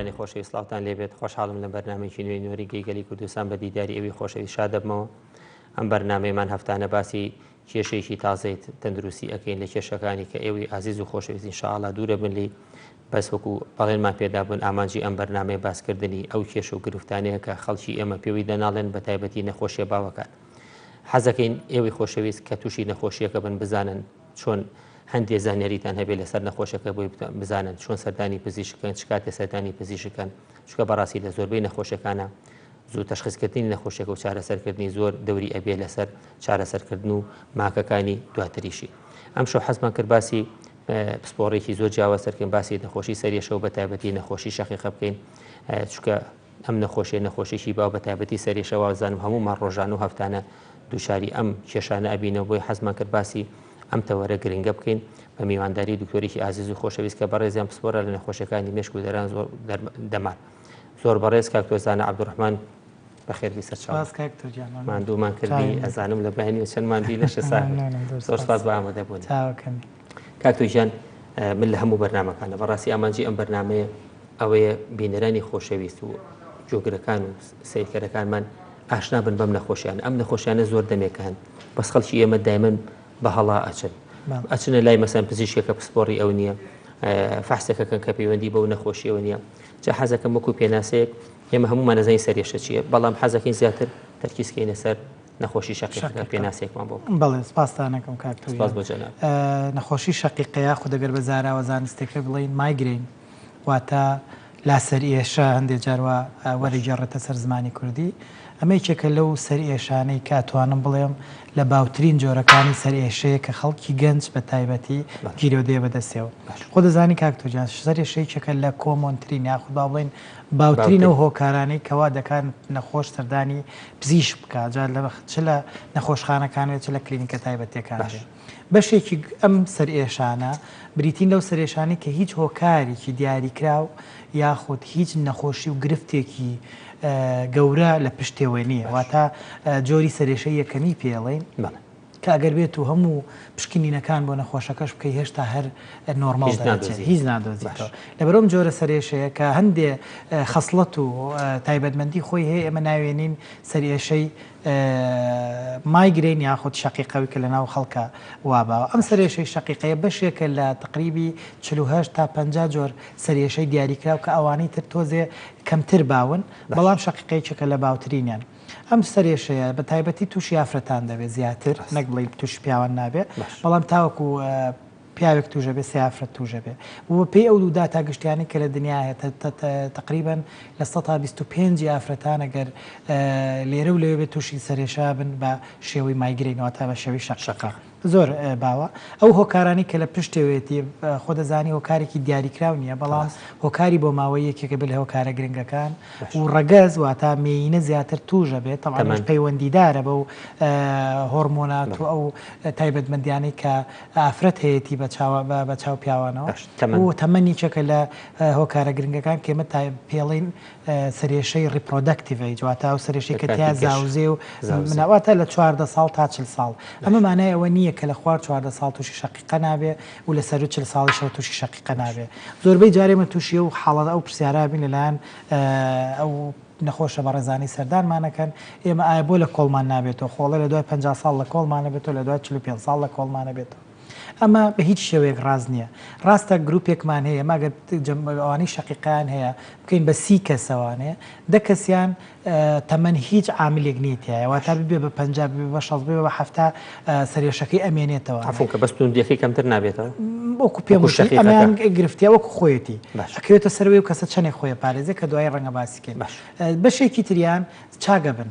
بینەرانی خۆشەویست سڵاوتان لێبێت خۆشحاڵم لە بەرنامەیەکی نوێی نۆریگەی گەلی کوردستان بە دیداری ئەوی خۆشەویست شاد دەبمەوە ئەم بەرنامەیەمان هەفتانە باسی کێشەیەکی تازەی تەندروستی ئەکەین لە کێشەکانی کە ئێوەی ئازیز و خۆشەویست ان شاء الله دوورە بن لی بەس وەکو بەڵێنمان پێدابوون ئامانجی ئەم بەرنامەیە باسکردنی ئەو کێشە و گرفتانەیە کە خەڵکی ئێمە پێوەی دەناڵێن بە تایبەتی نەخۆشیە باوەکان حەزەکەین ئێوەی خۆشەویست کە تووشی نەخۆشیەکە بن بزانن چۆن هەندێ زانیاریتان هەبێت لەسەر نەخۆشەکە بۆی بزانن چۆن سەردانی پزیشکەن چ کاتێ سەردانی پزیشکەن چونکە بەڕاستی لە زۆربەی نەخۆشیەکانە زوو تەشخیسکردنی نەخۆشیەکە و چارەسەرکردنی زۆر دەوری ئەبێ لەسەر چارەسەرکردن و ماکەکانی دواتریشی. ئەمشەو حەزمان کرد باسی پسپۆڕێکی زۆر جیاواز سەرکەین باسی نەخۆشی سەرێشە و بە تایبەتی نەخۆشی شەقیقە بکەین چونکە ئەم نەخۆشیە نەخۆشیی باو بە تایبەتی سەرێشە وازانم هەموومان ڕۆژانە و هەفتانە دووچاری ئەم کێشانە ئەبینەوە بۆی حەزمان کرد باسی ئەم تەوەرە گرنگە بکەین بە میوانداری دکتۆرێکی ئازیز و خۆشەویست کە بەڕێزیان پسپۆرە لە نەخۆشیەکانی مێشک و دەران زۆر دەمار زۆر بەڕێز کاک تۆزانە عەبدولڕەحمان بەخێربی سەرچاو سپاس کاک تۆ گیان مەمنون. ماندوومان کردی چاوی ئەزانم لە بەیانیەوە چەند ماندووی لەشە ساغ بێت مەمنونم زۆر زۆر سپاس سپاس بە ئامادەبوونت چاوەکەمی. کاک تۆ گیان من لە هەموو بەرنامەکانە بەڕاستی ئامانجی ئەم بەرنامەیە ئەوەیە بینەرانی خۆشەویست و جۆگرەکان و سەیرکەرەکانمان ئاشنا بن بەم نەخۆشیانە ئەم نەخۆشیانە زۆر دەمێکە هەن بەس خەڵکی ئێمە دایمەن بە هەڵا ئەچن ئەچنە لای مەسەن پزیشکەکە پسپۆڕی ئەو نییە فەحسێکەکەن کە پەیوەندی بەو نەخۆشیەوە نییە جا حەزەکەم وەکو پێناسەیەک ئێمە هەموومان ئەزانین سەرێشە چییە بەڵام حەزەکەین زیاتر تەرکیز کەینە سەر نەخۆشی شەقیقەکە پێناسەیەکمان بۆ بکە. بەڵێ سپاستان ئەکەم کاک تۆ سپاس بۆ جەنابت. نەخۆشی شەقیقە یاخود ئەگەر بە زاراوە زانستیەکە بڵێین مایگرەین واتە لاسەرئێشە هەندێ جار وا وەرەگێڕێتە سەر زمانی کوردی. ئەمە یەکێکە لەو سەرئێشانەی کە ئەتوانم بڵێم لە باوترین جۆرەکانی سەرئێشەیە کە خەڵکی گەنج بە تایبەتی گیرۆدەیە بە دەستیەوە. خۆ دەزانی کاک تۆ گیان سەرئێشە یەکێکە لە common ترین یاخود با بڵێین باوترین ئەو هۆکارانەی کە وا دەکات نەخۆش سەردانی پزیشک بکات جا چ لە نەخۆشخانەکان بێت چ لە کلینیکە تایبەتیەکان بێت. بەشێکی ئەم سەرئێشانە بریتین لەو سەرئێشانەی کە هیچ هۆکارێکی دیاریکراو یاخود هیچ نەخۆشی و گرفتێکی گەورە لە پشتێوە نییە، واتە جۆری سەرئێشەی یەکەمی پێڵێین کە ئەگەر بێت و هەموو پشکنینەکان بۆ نەخۆشەکەش بکەی هێشتا هەر نۆرماڵ دەرەچێت، هیچ نادۆزیتەوە. لەبەر ئەم جۆرە سەرئێشەیە کە هەندێ خەسڵەت و تایبەتمەندی خۆی هەیە ئێمە ناوێنین سەرئێشەی مایگرەین یاخود شەقیقەوی کە لەناو خەڵکا وا باوە. ئەم سەرئێشەی شەقیقەیە بەشێکە لە تەقریبی 48 تا 50 جۆر سەرئێشەی دیاریکراو کە ئەوانەی تر تۆزێ کەمتر باون، بەڵام شەقیقە یەکێکە لە باوترینیان. ئەم سەرئێشەیە بە تایبەتی تووشی ئافرەتان دەبێت زیاتر، نەک بڵێی تووشی پیاوان نابێت، بەڵام تاوەکو پیاوێک تووش ئەبێ سێ ئافرەت تووش ئەبێ و بە پێی ئەو داتا گشتیانەی کە لە دنیا هەیە تەقریبەن 25% ی ئافرەتان ئەگەر لێرە و لەوێ بێت تووشی سەرێشە بن بە شێوەی مایگرین واتە بە شێوەی شەقیقە زۆر باوە ئەو هۆکارانی کە لە پشتێوێتی خۆ دەزانی هۆکارێکی دیاریکراو نییە بەڵام هۆکاری بۆ ماوەی یەکێکە بێت لە هۆکارە گرنگەکان و ڕەگەز واتە مێینە زیاتر تووشە بێت تەبعەن پەیوەندیدارە بەو هۆرمۆنات و ئەو تایبەتمەندیانەی کە ئافرەت هەیەتی بە چاوە بە چاو پیاوانەوە و تەمەن یەکێکە لە هۆکارە گرنگەکان کە ئێمە پێڵین سەرێشەی reproductive age واتە ئەو سەرێشەی کە تیا زاوزێ و مناواتە لە 14 ساڵ تا 40 ساڵ ئەمە مانای ئەوە نییە کە لە خوار 14 ساڵ تووشی شەقیقە نابێ و لە سەرو 40 ساڵیشەوە تووشی شەقیقە نابێ زۆربەی جارێ من تووشی ئەو حاڵەت ئەو پرسیارە بین لەلایەن ئەو نەخۆشە بەڕێزانەی سەردانمان ئەکەن، ئێمە ئایا بۆ لە کۆڵمان نابێتەوە؟ خۆ ئەڵێ لە دوای 50 ساڵ لە کۆڵمان ئەبێتەوە، لە دوای 45 ساڵ لە کۆڵمان ئەبێتەوە. ئەمە بە هیچ شێوەیەک ڕاست نییە. ڕاستە گروپێکمان هەیە، ئێمە ئەگەر ئەوانەی شەقیقەیان هەیە بکەین بە 30 کەسەوانێ، دە کەسیان تەمەن هیچ عاملێک نییە تیایە، واتە ببێ بە 50، ببێ بە 60، ببێ بە 70 سەرێشەکەی ئەمێنێتەوە. عەفوو کە بەس توندییەکەی کەمتر نابێتەوە؟ وەکو پێم وتی ئەمەیان گرفتیە وەکو خۆیەتی ئەکەوێتە سەرەوەی و کەسە چەندێک خۆی ئەپارێزێ کە دوایی ڕەنگە باسی کەین بەشێکی تریان چاگە بن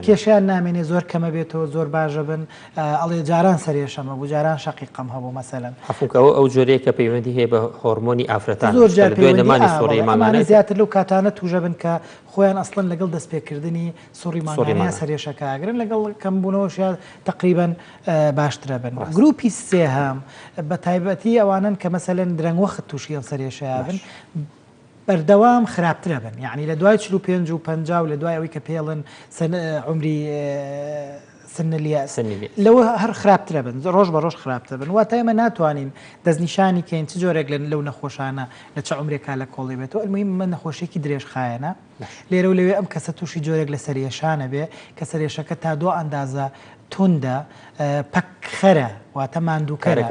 کێشیان نامێنێ زۆر کەمە بێتەوە زۆر باشە بن ئەڵێ جاران سەرێشەمە بوو جاران شەقیقەم هەبوو مەسەلەن عەفوکەوە ئەو جۆرەیە کە پەیوەندی هەیە بە هۆرمۆنی ئافرەتان زۆر جار پەیوەندی سوڕی مانگانە زیاتر لەو کاتانە تووشە بن کە خۆیان ئەسڵەن لەگەڵ دەستپێکردنی سوڕی مانگانەیان سەرێشەکە ئەگرن لەگەڵ کەمبوونەوەشیان تەقریبەن باشترە بن. گروپی سێهەم بە تایبەتی ئەوانەن کە مەسەلەن درەنگ وەخت تووشی ئەم سەرێشەیە بن بەردەوام خراپترە بن یعنی لە دوای 45 و 50 و لە دوای ئەوەی کە پێڵن عمری سن الیاس لەوە هەر خراپترە بن ڕۆژ بە ڕۆژ خراپتر بن واتە ئێمە ناتوانین دەستنیشانی کەین چ جۆرێک لە لەو نەخۆشانە لە چ عمرێکا لە کۆڵی بێتەوە المهم ئەمە نەخۆشیەکی درێژخایەنە لێرە و لەوێ ئەم کەسە تووشی جۆرێک لە سەرێشانە بێ کە سەرێشەکە تا دو ئەندازە توندە پەکخەرە واتە ماندووکەرە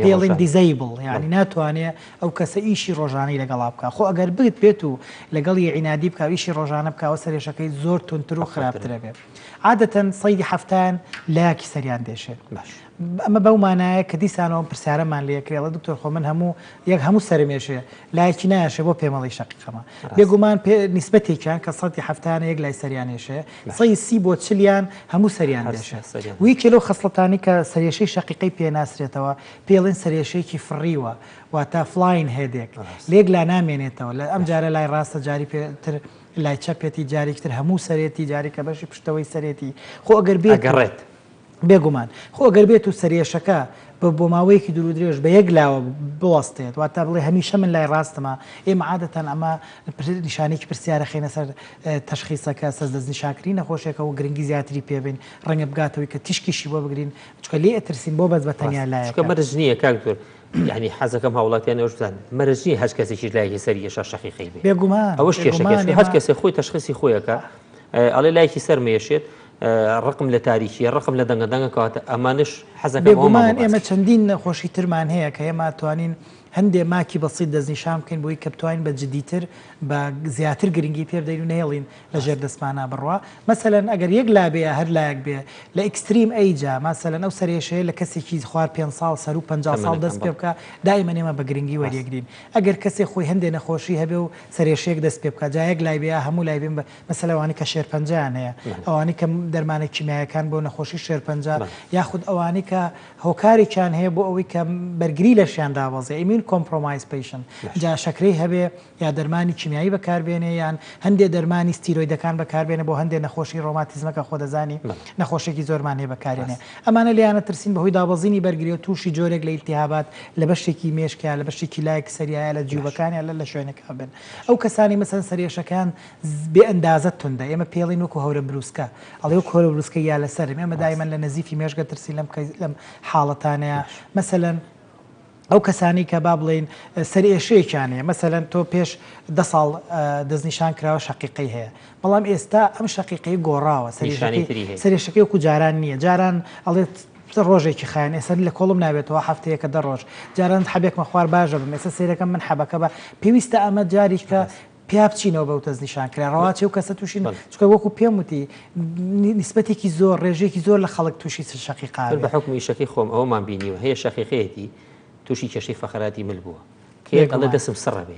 پێڵین disable یعنی ناتوانێ ئەو کەسە ئیشی ڕۆژانەی لەگەڵا بکا خۆ ئەگەر بت بێت و لەگەڵی عینادی بکا و ئیشی ڕۆژانە بکا ئەوە سەرێشەکەی زۆر توندتر و خراپترە بێ عادەتەن سەیدی حەفتان لایەکی سەریان دێشێ باش. ئەمە بەو مانایە کە دیسانەوە ئەم پرسیارەمان لێ کرێ ئەڵێ دکتۆر خۆ من هەموو یەک هەموو سەرم ئێشێ لایەکی نایەشێ بۆ پێمەڵی شەقیقەمە بێگومان پێ نیسبەتێکیان کە سەدی حەفتانە یەک لای سەریان ئێشێ سەی سی بۆ چلیان هەموو سەریان دێشێ و یەکێ لەو خەسڵەتانی کە سەرێشەی شەقیقەی پێ ناسرێتەوە پێڵێن سەرێشەیەکی فڕیوە واتە flying headache لێک لا نامێنێتەوە لە ئەم جارە لای ڕاستە جاری پێتر لای چەپێتی جارێکی تر هەموو سەرێتی جارێکە بەشی پشتەوەی سەرێتی خۆ ئەگەر بێت ئەگەڕێت. بێگومان خۆ ئەگەر بێت و سەرێشەکە بە بۆ ماوەیەکی دوور و درێژ بە یەک لاوە بوەستێت واتە بڵێ هەمیشە من لای ڕاستمە ئێمە عادەتەن ئەمە نیشانەیەکی پرسیارە خەینە سەر تەشخیسەکە سەر دەستنیشانکردنی نەخۆشیەکە و گرنگی زیاتری پێ بین ڕەنگە بگاتەوەی کە تیشکیشی بۆ بگرین چونکە لێ ئەترسین بۆ بەس بە تەنیا چونکە لایەکە. مەرج نییە کاک دکتۆر یانی حەزەکەم هاوڵاتیان ئەوەش بزانن مەرج نییە هەچ کەسێکیش لایەکی سەری ئێشا شەقیقەی بێ بێگومان ئەوەش کێشەکەیە بێگومان چونکە هەچ ئێمە کەسێک خۆی تەشخیسی خۆی ئەکا ئەڵێ لایەکی سەرم ئێشێت ڕقم لە تاریکیە ڕقم لە دەنگە دەنگە کەواتە ئەمانەش حەزەکەم ئەوەمان بێگومان بۆ باس ئێمە کەی. چەندین نەخۆشی ترمان هەیە کە ئێمە توانین هەندێ ماکی بەسیت دەستنیشان بکەین بۆی کە بتوانین بە جدیتر بە زیاتر گرنگی پێ بدەین و نەهێڵین لە ژێر دەستمانا بڕوا مەسەلەن ئەگەر یەک لا بێ یا هەر لایەک بێ لە extreme age ا ماسەلەن ئەو سەرێشەیە لە کەسێکی خوار پێنج ساڵ سەروو 50 ساڵ تەمەنەکان دەست پێ بەڵێ. بکا دائیمەن ئێمە بە گرنگی ڕاست. وەریەگرین ئەگەر کەسێ خۆی هەندێ نەخۆشی هەبێ و سەرێشەیەک دەست پێ بکا جا یەک لای بێ یا هەموو لای بێ مەسەلەن ئەوانەی کە شێرپەنجەیان هەیە ئەوانەی کە دەرمانە کیمیایەکان بۆ نەخۆشی شێرپەنجە یاخود ئەوانەی کە هۆکارێکیان هەیە بۆ ئەوەی کە بەرگری لەشیان دابەزێ immune compromised patient جا شەکرەی هەبێ یا دەرمانی کیمیایی بەکاربێنێ یان هەندێ دەرمانی ستیرۆیدەکان بەکاربێنێ بۆ هەندێ نەخۆشی ڕۆماتیزمە کە خۆ دەزانی نەخۆشێکی زۆرمان هەیە بەکارێنێ ئەمانە لێیانە ترسین بەهۆی دابەزینی بەرگری و تووشی جۆرێک لە ئیلتیهابات لە بەشێکی مێشکیا لە بەشێکی لایەک سەریایە لە جیوبەکانیا لە لە شوێنێکا بن ئەو کەسانەی مەسەلەن سەرئێشەکەیان بێ ئەندازە توندە ئێمە پێڵین وەکو هەورە بروسکە ئەڵێ وەکو هەورە بروسکە یا لەسەرم ئێمە دایمەن لە نەزیفی مێشک ئەترسین لەم لەم حاڵەتانەیە مەسەلەن ئەو کەسانی کە با بڵێین سەرئێشەیەکیان هەیە مەسەلەن تۆ پێش دە ساڵ دەستنیشان کراوە شەقیقەی هەیە بەڵام ئێستا ئەم شەقیقەی گۆڕاوە سەرئێشەکەی وەکو جاران نییە جاران ئەڵێت ڕۆژێکی خایەن ئێستا لە کۆڵم نابێتەوە هەفتەیەکە دە ڕۆژ جاران حەبێکمە خوار باشە بم ئێستا سەیرەکەم من حەبەکە بە پێویستە ئەمە جاریکە پیا بچینەوە بەو دەستنیشان کرا ڕەواچێ و کەسە تووشی چونکە وەکو پێم وتی نیسبەتێکی زۆر ڕێژەیەکی زۆر لە خەڵک تووشی شەقیقە من بە حوکمی ئیشەکەی خۆم ئەوەمان بینیوە هەیە شەقیقەیەتی تووشی کێشەی فەقەراتی مل بووە کە ئەڵێ دەسم سڕە بێ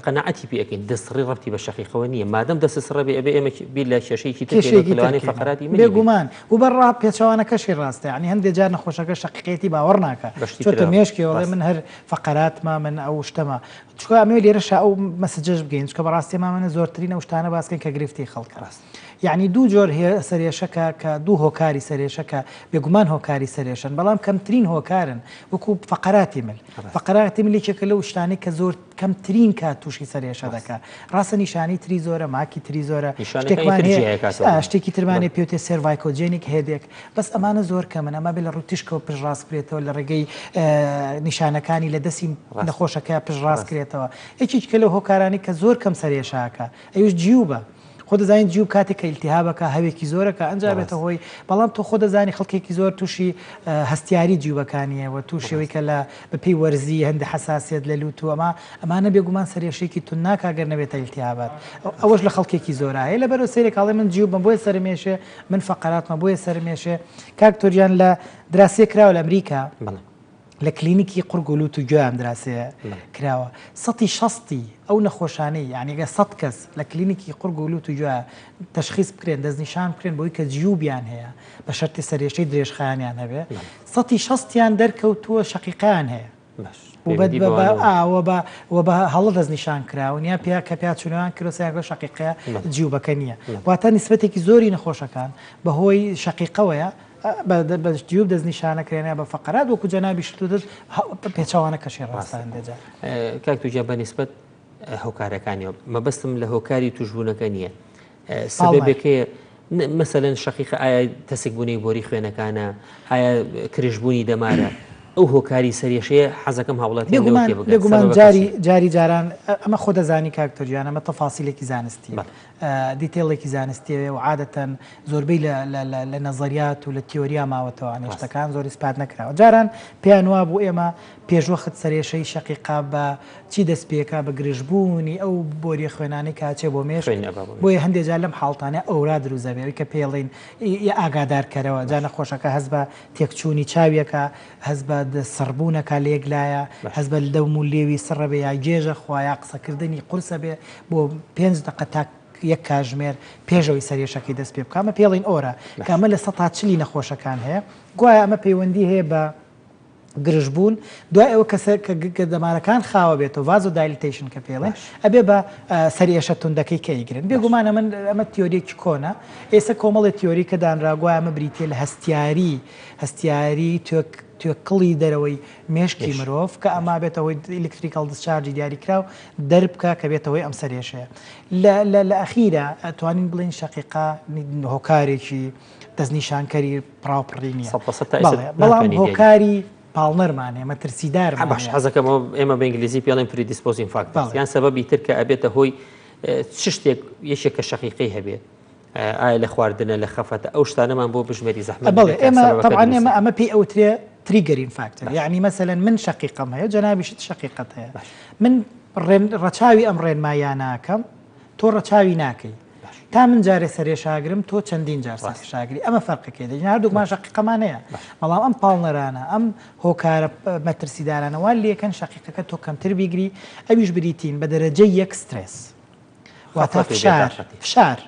قەناعەتی پێ ئەکەین دەستڕی ڕەبتی بە شەقیقەوە نییە مادەم دەست سڕە بێ ئەبێ ئێمە بیر لە کێشەیەکی تر بکەینەوە کە لەوانەیە فەقەراتی ملی بێ. بێگومان و بە ڕا پێچەوانەکەشی ڕاستە یانی هەندێ جار نەخۆشەکە شەقیقەیەتی باوەڕ ناکا چۆتە مێشکیەوە ئەڵێ من هەر فەقەراتمە من ئەو شتەمە چونکە ئەمەوێ لێرەشا ئەو message ەش بگەین چونکە بەڕاستی ئێمە زۆرترین ئەو شتانە باس کەین کە گرفتی خەڵکە یعنی دوو جۆر سەرێشە کە کە دوو هۆکاری سەرێشە کە بێگومان هۆکاری سەرێشەن بەڵام کەمترین هۆکارن وەکو فەقەراتی مل فەقەراتی مل یەکێکە لەو شتانەی کە زۆر کەمترین کات تووشی سەرێشە دەکا ڕاستە نیشانەی تری زۆرە ماکی تری زۆرە شتێکمان هەیە شتێکی ترمان هەیە پێوتێ cervicogenic headache بەس ئەمانە زۆر کەمن ئەمە بێ لە ڕووی تیشکەوە پشتڕاست بکرێتەوە لە ڕێگەی نیشانەکانی لە دەستی نەخۆشەکە پشتڕاست کرێتەوە یەکێکی کە لەو هۆکارانەی کە زۆر کەم سەرێشاکە ئەویش جیوبە خۆ دەزانین جیوب کاتێک کە ئیلتیهابەکە هەوێکی زۆرەکە ئەنجا بێتە هۆی بەڵام تۆ خۆ دەزانی خەڵکێکی زۆر تووشی هەستیاری جیوبەکانیە و تووشەوەی کە لە بەپێی وەرزی هەندە حەساسیەت لە لوت و ئەمە ئەمانە بێگومان سەرێشێکی تون ناکا گەر نەبێتە ئیلتیهابات ئەوەش لە خەڵکێکی زۆرا هەیە لەبەرەوە سەیرێک ئەڵێ من جیوبم بۆیە سەرم ئێشێ من فەقەراتمە بۆیە سەرم ئێشێ کاک تۆریان لە دراسیە کراوە لە ئەمریکا لە کلینیکی قوڕگ و لوت و گوێ ئەم دراسەیە کراوە سەتی شەستی ئەو نەخۆشانەی یعنی گە سەد کەس لە کلینیکی قوڕگ و لوت و گوێ تەشخیص بکرێن دەستنیشان بکرێن بۆی کە جیوبیان هەیە بە شەرتی سەرێشەی درێژخایەنیان هەبێ سەتی شەستیان دەرکەوتووە شەقیقەیان هەیە و بە هەڵە دەستنیشان کراون یا پیا کە پیاچوونەوەیان کردووە سەیان کردووە شەقیقەیە جیوبەکە نییە واتە نیسبەتێکی زۆری نەخۆشەکان بەهۆی شەقیقەوەیە بە جیوب دەستنیشانەکرێن یا بە فەقەرات وەکو جەنابیشت وتت پێچەوانەکەشی ڕاستە هەندێک جار. کاک توجا بە نیسبەت هۆکارەکانیەوە مەبەستم لە هۆکاری توشبوونەکە نییە سەبەبێک هەیە. مەسەلەن شەقیقە ئایا تەسکبوونەی بۆری خوێنەکانە، ئایا کرژبوونی دەمارە، ئەو هۆکاری سەرێشەیە حەزەکەم هاوڵاتیان لەوە بێگومان تێبگەن بێگومان سەبەبەکە جاری چییە؟ جاری جاران ئەمە خۆ دەزانی کاک تۆ گیان ئەمە تەفاسیلێکی زانستیە بەڵێ. detail ێکی زانستیە و عادەتەن زۆربەی لە لە لە لە نەزەریات و لە تیۆریا ماوەتەوە ڕاستە. شتەکان زۆر ئیسپات نەکراوە جاران پێیان وابوو ئێمە پێشوەخت سەرێشەی شەقیقە بە چی دەست پێکا بە گرژبوونی ئەو بۆریە خوێنانەی کە ئەچێ بۆ مێشک خوێن ئەبا بۆ مێشک. بۆیە هەندێ جار لەم حاڵتانە aura دروست دەبێ ئەوی کە پێی ئەڵێین ی ئاگادارکەرەوە جا باش. نەخۆشەکە هەست بە تێکچوونی چاویەکە هەست بە سڕبوونەکە لە یەک لایە باش. هەست بە دەم و لێوی سڕە بێ یا گێژە خوا یا قسەکردنی قورسە بێ بۆ پێنج دەقە تا یەک کاژمێر پێش ئەوەی سەرێشەکەی دەست پێ بکا ئەمە پێی ئەڵێین aura کە باش. ئەمە لە سەتا چلی نەخۆشەکان هەیە گوایە ئەمە پەیوەندی هەیە بە گرژبوون، دوای ئەوە کە سەر کە دەمارەکان خاوە بێتەوە vasodilatation کە پێڵێن ئەبێ بە سەرئێشە توندەکەی کە ئەیگرن. بێگومان ئەمن ئەمە تیۆریەکی کۆنە، ئێستا کۆمەڵێ تیۆری کە دانرا گوایە ئەمە بریتیە لە هەستیاری هەستیاری توێک توێکڵی دەرەوەی مێشکی مرۆڤ کە ئەمە بێتە هۆی electrical discharge ی دیاریکراو دەربکا کە بێتە هۆی ئەم سەرئێشەیە. لە لە لە ئەخیرا ئەتوانین بڵێین شەقیقە هۆکارێکی دەستنیشانکەری پڕاوپڕی نییە. 100% تا ئێستا بەڵێ، بەڵام ناتوانانی دیاری. هۆکاری پاڵنەرمان هەیە، مەترسیدارمان باش هەیە. حەزەکەم ئەوە ئێمە بە ئینگلیزی پێڵێن predisposing factors بەڵێ. یان سەبەبی تر کە ئەبێتە هۆی چ شتێک یەکێک کە شەقیقەی هەبێت ئایا لە خواردنە لە خەفەتە ئەو شتانەمان بۆ بژمێری زەحمەت بەڵێ نەبێت کە ئێمە سەبەبەکە تەبعەن دروست ئێمە دەکات. ئەمە پێی ئەوترێ triggering factor باش. یەعنی مەسەلەن من شەقیقەم هەیە جەنابیشت شەقیقەت هەیە باش. من ڕێن ڕەچاوی ئەم ڕێنماییانە ئەکەم تۆ ڕەچاوی ناکەی تا من جارێ سەرێشاگرم تۆ چەندین جار سەرێشاگری ئەمە فەرقەکەی دەژین هەردووکمان شەقیقەمان هەیە بەڵام ئەم پاڵنەرانە ئەم هۆکارە مەترسیدارانە وا لێکەن شەقیقەکە تۆ کەمتر بیگری ئەویش بریتین بە دەرەجەی یەک سترێس واتە فشار فشار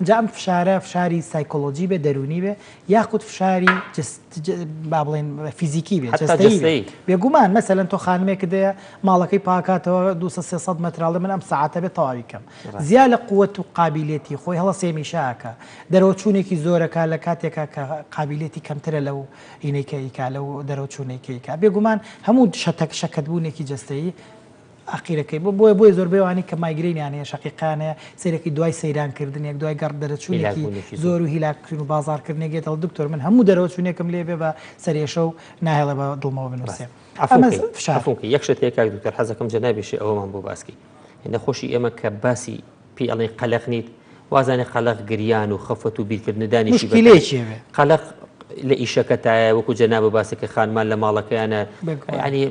جا ئەم فشارە فشاری سایکۆلۆجی بێ دەروونی بێ یاخود فشاری با بڵێن فیزیکی بێ جەستەیی بێ بێگومان مەسەلەن تۆ خانمێکت هەیە ماڵەکەی پاکاتەوە 200 300 مەتر ئەڵێ من ئەم سەعاتە بێ تەواوی کەم زیا لە قوت و قابیلێتی خۆی هەڵەسێ میشە ئەکا دەرەوەچوونێکی زۆرەکا لە کاتێکا کە قابیلێتی کەمترە لەو ئینەی کە ئیکا لەو دەرەوەچوونەی کە ئیکا بێگومان هەموو شەتەک شەکەتبوونێکی جەستەیی ئاقیرەکەی بۆ بۆیە بۆیە زۆربەی ئەوانەی کە migraine یان هەیە شەقیقەیان هەیە سەیرەکەی دوای سەیران کردنێک دوای گەڕ دەرەچوونێکی هیلاکبوونێکی زۆر زۆر و هیلاککردن و بازاڕکردنێک دێت دەڵێ دکتۆر من هەموو دەرەوەچوونێکم لێ بێ بە سەرئێشە و ناهێڵێ بە دڵمەوە بنووسێ ڕاست عەفوو ئەمە کەی فشار عەفوو کەی یەک شت هەیە کاک دکتۆر حەزەکەم جەنابیشی ئەوەمان بۆ باس کەی نەخۆشی ئێمە کە باسی پێی ئەڵێن قەلەق نیت وازانێ قەلەق گریان و خەفەت و بیرکردن دانیشی بە مشکیلەیەکی هەبێ. قەلەق لە ئیشەکەتایە وەکو جەنابت باسی کرد خانمان لە ماڵەکەیانە بێگومان. یعنی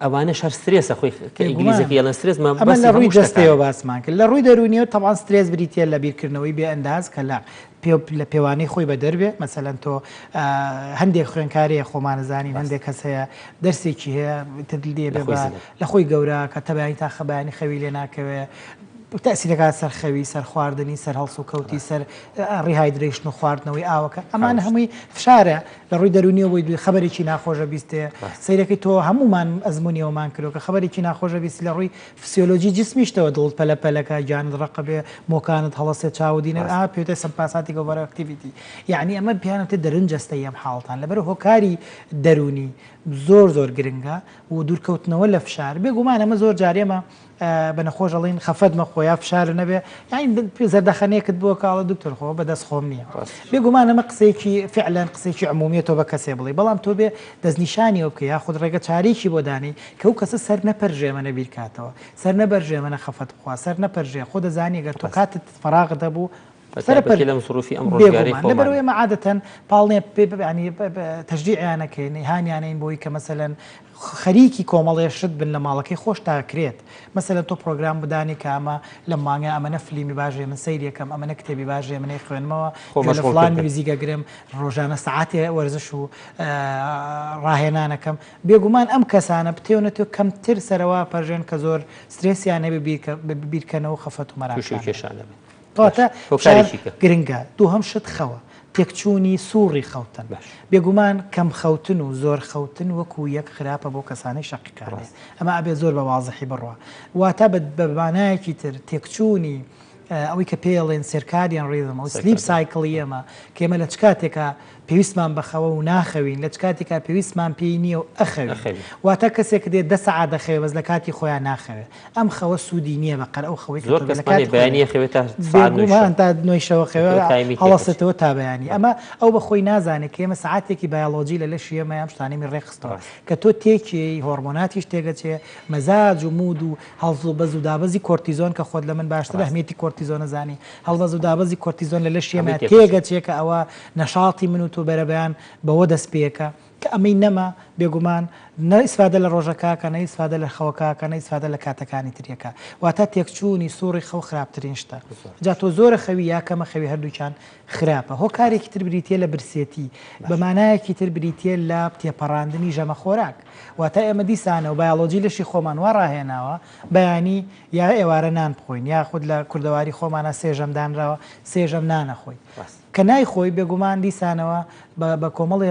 ئەوانەش هەر سترێسە خۆی کە بێگومان. ئینگلیزەکەی ئەڵێن سترێس ئەمە مەبەستی لە ڕووی هەموو شتەکانە. جەستەیەوە باسمان کرد لە ڕووی دەروونیەوە تەبعەن سترێس بریتییە لە بیرکردنەوەی بێ ئەنداز کە لە پێ لە پێوانەی خۆی بەدەر بێ مەسەلەن تۆ هەندێک خوێنکار هەیە خۆمان ئەزانین هەندێک کەس هەیە دەرسێکی هەیە تر لێ لە بێ خۆی بە زلە. لە خۆی گەورە کە تەبانی تا خەبانی خەوی لێ ناکەوێ تەئسیر دەکات سەر خەوی، سەر خواردنی، سەر هەڵسوکەوتی، سەر rehydration و خواردنەوەی ئاوەکە، ئەمانە هەمووی فشارە لە ڕووی دەروونیەوە بۆی دووی خەبەرێکی ناخۆشە بیستێ سەیرەکەی تۆ هەموومان ئەزموونی ئەومان کردووە کە خەبەرێکی ناخۆشە بیستی لە ڕووی فسیۆلۆجی جسمیشتەوە دڵت پەلە پەلەکە گیانت ڕەقە بێ مۆکانت هەڵەسێ چاوت دینە ئا پێوتە sympathetic overactivity یعنی ئەمە پێیان وتێ دەروون جەستەیی ئەم حاڵەتان لەبەر هۆکاری دەروونی زۆر زۆر گرنگە و دوورکەوتنەوە لە فشار بێگومان ئەمە زۆر جار ئێمە بە نەخۆش ئەڵێین خەفەت مەخۆ یا فشارت نەبێ یانی زەردەخەنەیەکت بۆ کە ئەڵێ دکتۆر خۆ بەدەست خۆم نییە بێگومان ئەمە قسەیەکی فعلەن قسەیەکی عمومیە تۆ بە کەسێ بڵێ بەڵام تۆ بێ دەستنیشانیەوە بکە یاخود ڕێگە چارێکی بۆ دانێی کە ئەو کەسە سەر نەپەرژێ ئەمە نەبیرکاتەوە سەر نەبەرژێ ئەمە نەخەفەت بخوا سەر نەپەرژێ خۆ دەزانی گەر تۆ کاتت فەراغت هەبوو بەتایبەتی لەم زروفی ئەم ڕۆژگارەی بێگومان خۆمانە. لەبەرئەوەی ئێمە عادەتەن پاڵنێ پێ یانی تەشجیعیان ئەکەین هانیانەین بۆی کە مەسەلەن خەریکی کۆمەڵێ شت بن لە ماڵەکەی خۆشتا کرێت مەسەلەن تۆ پرۆگرام بدانی کە ئەمە لەم مانگە ئەمەنە فلیمی باش هەیە من سەیری ئەکەم ئەمەنە کتێبی باش هەیە من ئەیخوێنمەوە خۆ گوێ لە مەشغوڵ فڵان کردن. میوزیک ئەگرم ڕۆژانە سەعاتێ وەرزش و ڕاهێنان ئەکەم بێگومان ئەم کەسانە بتێو نەتێو کەمتر سەرەوا پەرژێن کە زۆر سترێسیان هەبێ بیرکەنەوە و خەفەت و تووشی مەراقیان هەبێ. کێشانە بن. کەواتە فشار گرنگە. دووهەم شت خەوە، تێکچوونی سوڕی خەوتن. بێگومان کەم خەوتن و زۆر خەوتن وەکو یەک خراپە بۆ کەسانەی شەقیقەیان هەیە. ئەمە ئەبێ زۆر بە وازحی بڕوا. واتە بە مانایەکی تر تێکچوونی ئەوەی کە پێی ئەڵێن circadian rhythm ئەو sleep cycle ی ئێمە کە ئێمە لە چ کاتێکا پێویستمان بە خەوە و ناخەوین، لە چ کاتێکا پێویستمان پێی نییە و ئەخەوین. واتە کەسێک دێت دە سەعات دەخەوێ بەس لە کاتی خۆیا ناخەوێ. ئەم خەوە سوودی نییە بە قەر ئەو خەوەی کە زۆر تۆ لە کەسمان هەیە کاتی خۆیا بەیانی ئەخەوێ تا سەعات نۆی شەو. بێگومان تا نۆی شەو ئەخەوێ تۆ تایمی تێکەچێ. هەڵەسێتەوە تا بەیانی. ئەمە ئەو بە خۆی نازانێ کە ئێمە سەعاتێکی بایۆلۆجی لە لەشی ئێمەیا ئەم شتانەی ڕێکخستووە. ڕاستە. کە تۆ تێکیەی هۆڕمۆناتیش تێکەچێ، مەزاج و mood و هەڵز و بەز و دابەزی کۆرتیزۆن کە خۆت لە من باشتر ڕاستە. ئەهمیەتی کۆرتیزۆن ئەزانی، هەڵبەز و دابەزی کۆرتیزۆن لە لەشی هەمووی ئێمە تێکەچێ. تێگەچێ کە ئەوە نەشاتی من و تۆ بەرەبەیان بەوە دەست پێکا کە ئەمەی نەما بێگومان نە ئیسفادە لە ڕۆژەکە ئەکا نە ئیسفادە لە خەوەکە ئەکا نە ئیسفادە لە کاتەکانی تری ئەکا واتە تێکچوونی سوڕی خەو خراپترین شتە جا تۆ زۆرە خەوی یا کەمە خەوی هەردووکیان خراپە هۆکارێکی تر بریتیە لە برسێتی بە مانایەکی تر بریتیە لە تێپەڕاندنی ژەمە خۆراک واتە ئێمە دیسانەوە بایۆلۆجی لەشی خۆمان وا ڕاهێناوە بەیانی یا ئێوارە نان بخۆین یاخود لە کوردەواری خۆمانا سێ ژەم دانراوە سێ ژەم نان ئەخۆین کە نایخۆی بێگومان دیسانەوە بە کۆمەڵێ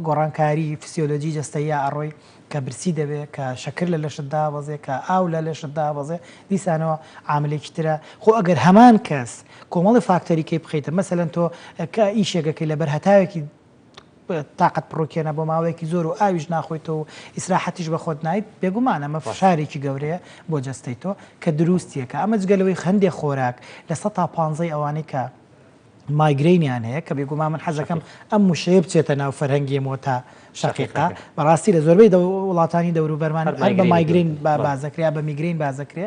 گۆڕانکاری فسیۆلۆجی جەستەییا ئەڕۆی کە برسی دەبێ کە شەکر لە لەشت دابەزێ کە ئاو لە لەشت دابەزێ دیسانەوە عاملێکی ترە خۆ ئەگەر هەمان کەس کۆمەڵی فاکتەری کەی بخەیتە مەسەلەن تۆ کە ئیشێکەکەی لەبەر هەتاوێکی تاقەت پڕوکێنە بۆ ماوەیەکی زۆر و ئاویش ناخۆیتەوە و ئیسراحەتیش بە خۆت نایت، بێگومان ئەمە فشارێکی گەورەیە بۆ جەستەی تۆ کە دروستیەکە. ئەمە جگە لەوەی هەندێک خۆراک 15%ی ئەوانەی کە مایگرەینیان هەیە کە بێگومان من حەزەکەم ئەم وشەیە بچێتە ناو فەرهەنگی ئێمەوە تا شەقیقە، بەڕاستی لە زۆربەی وڵاتانی دەوروبەرمان هەر بە مایگرین بازەکرێ یا بە میگرین بازەکرێ.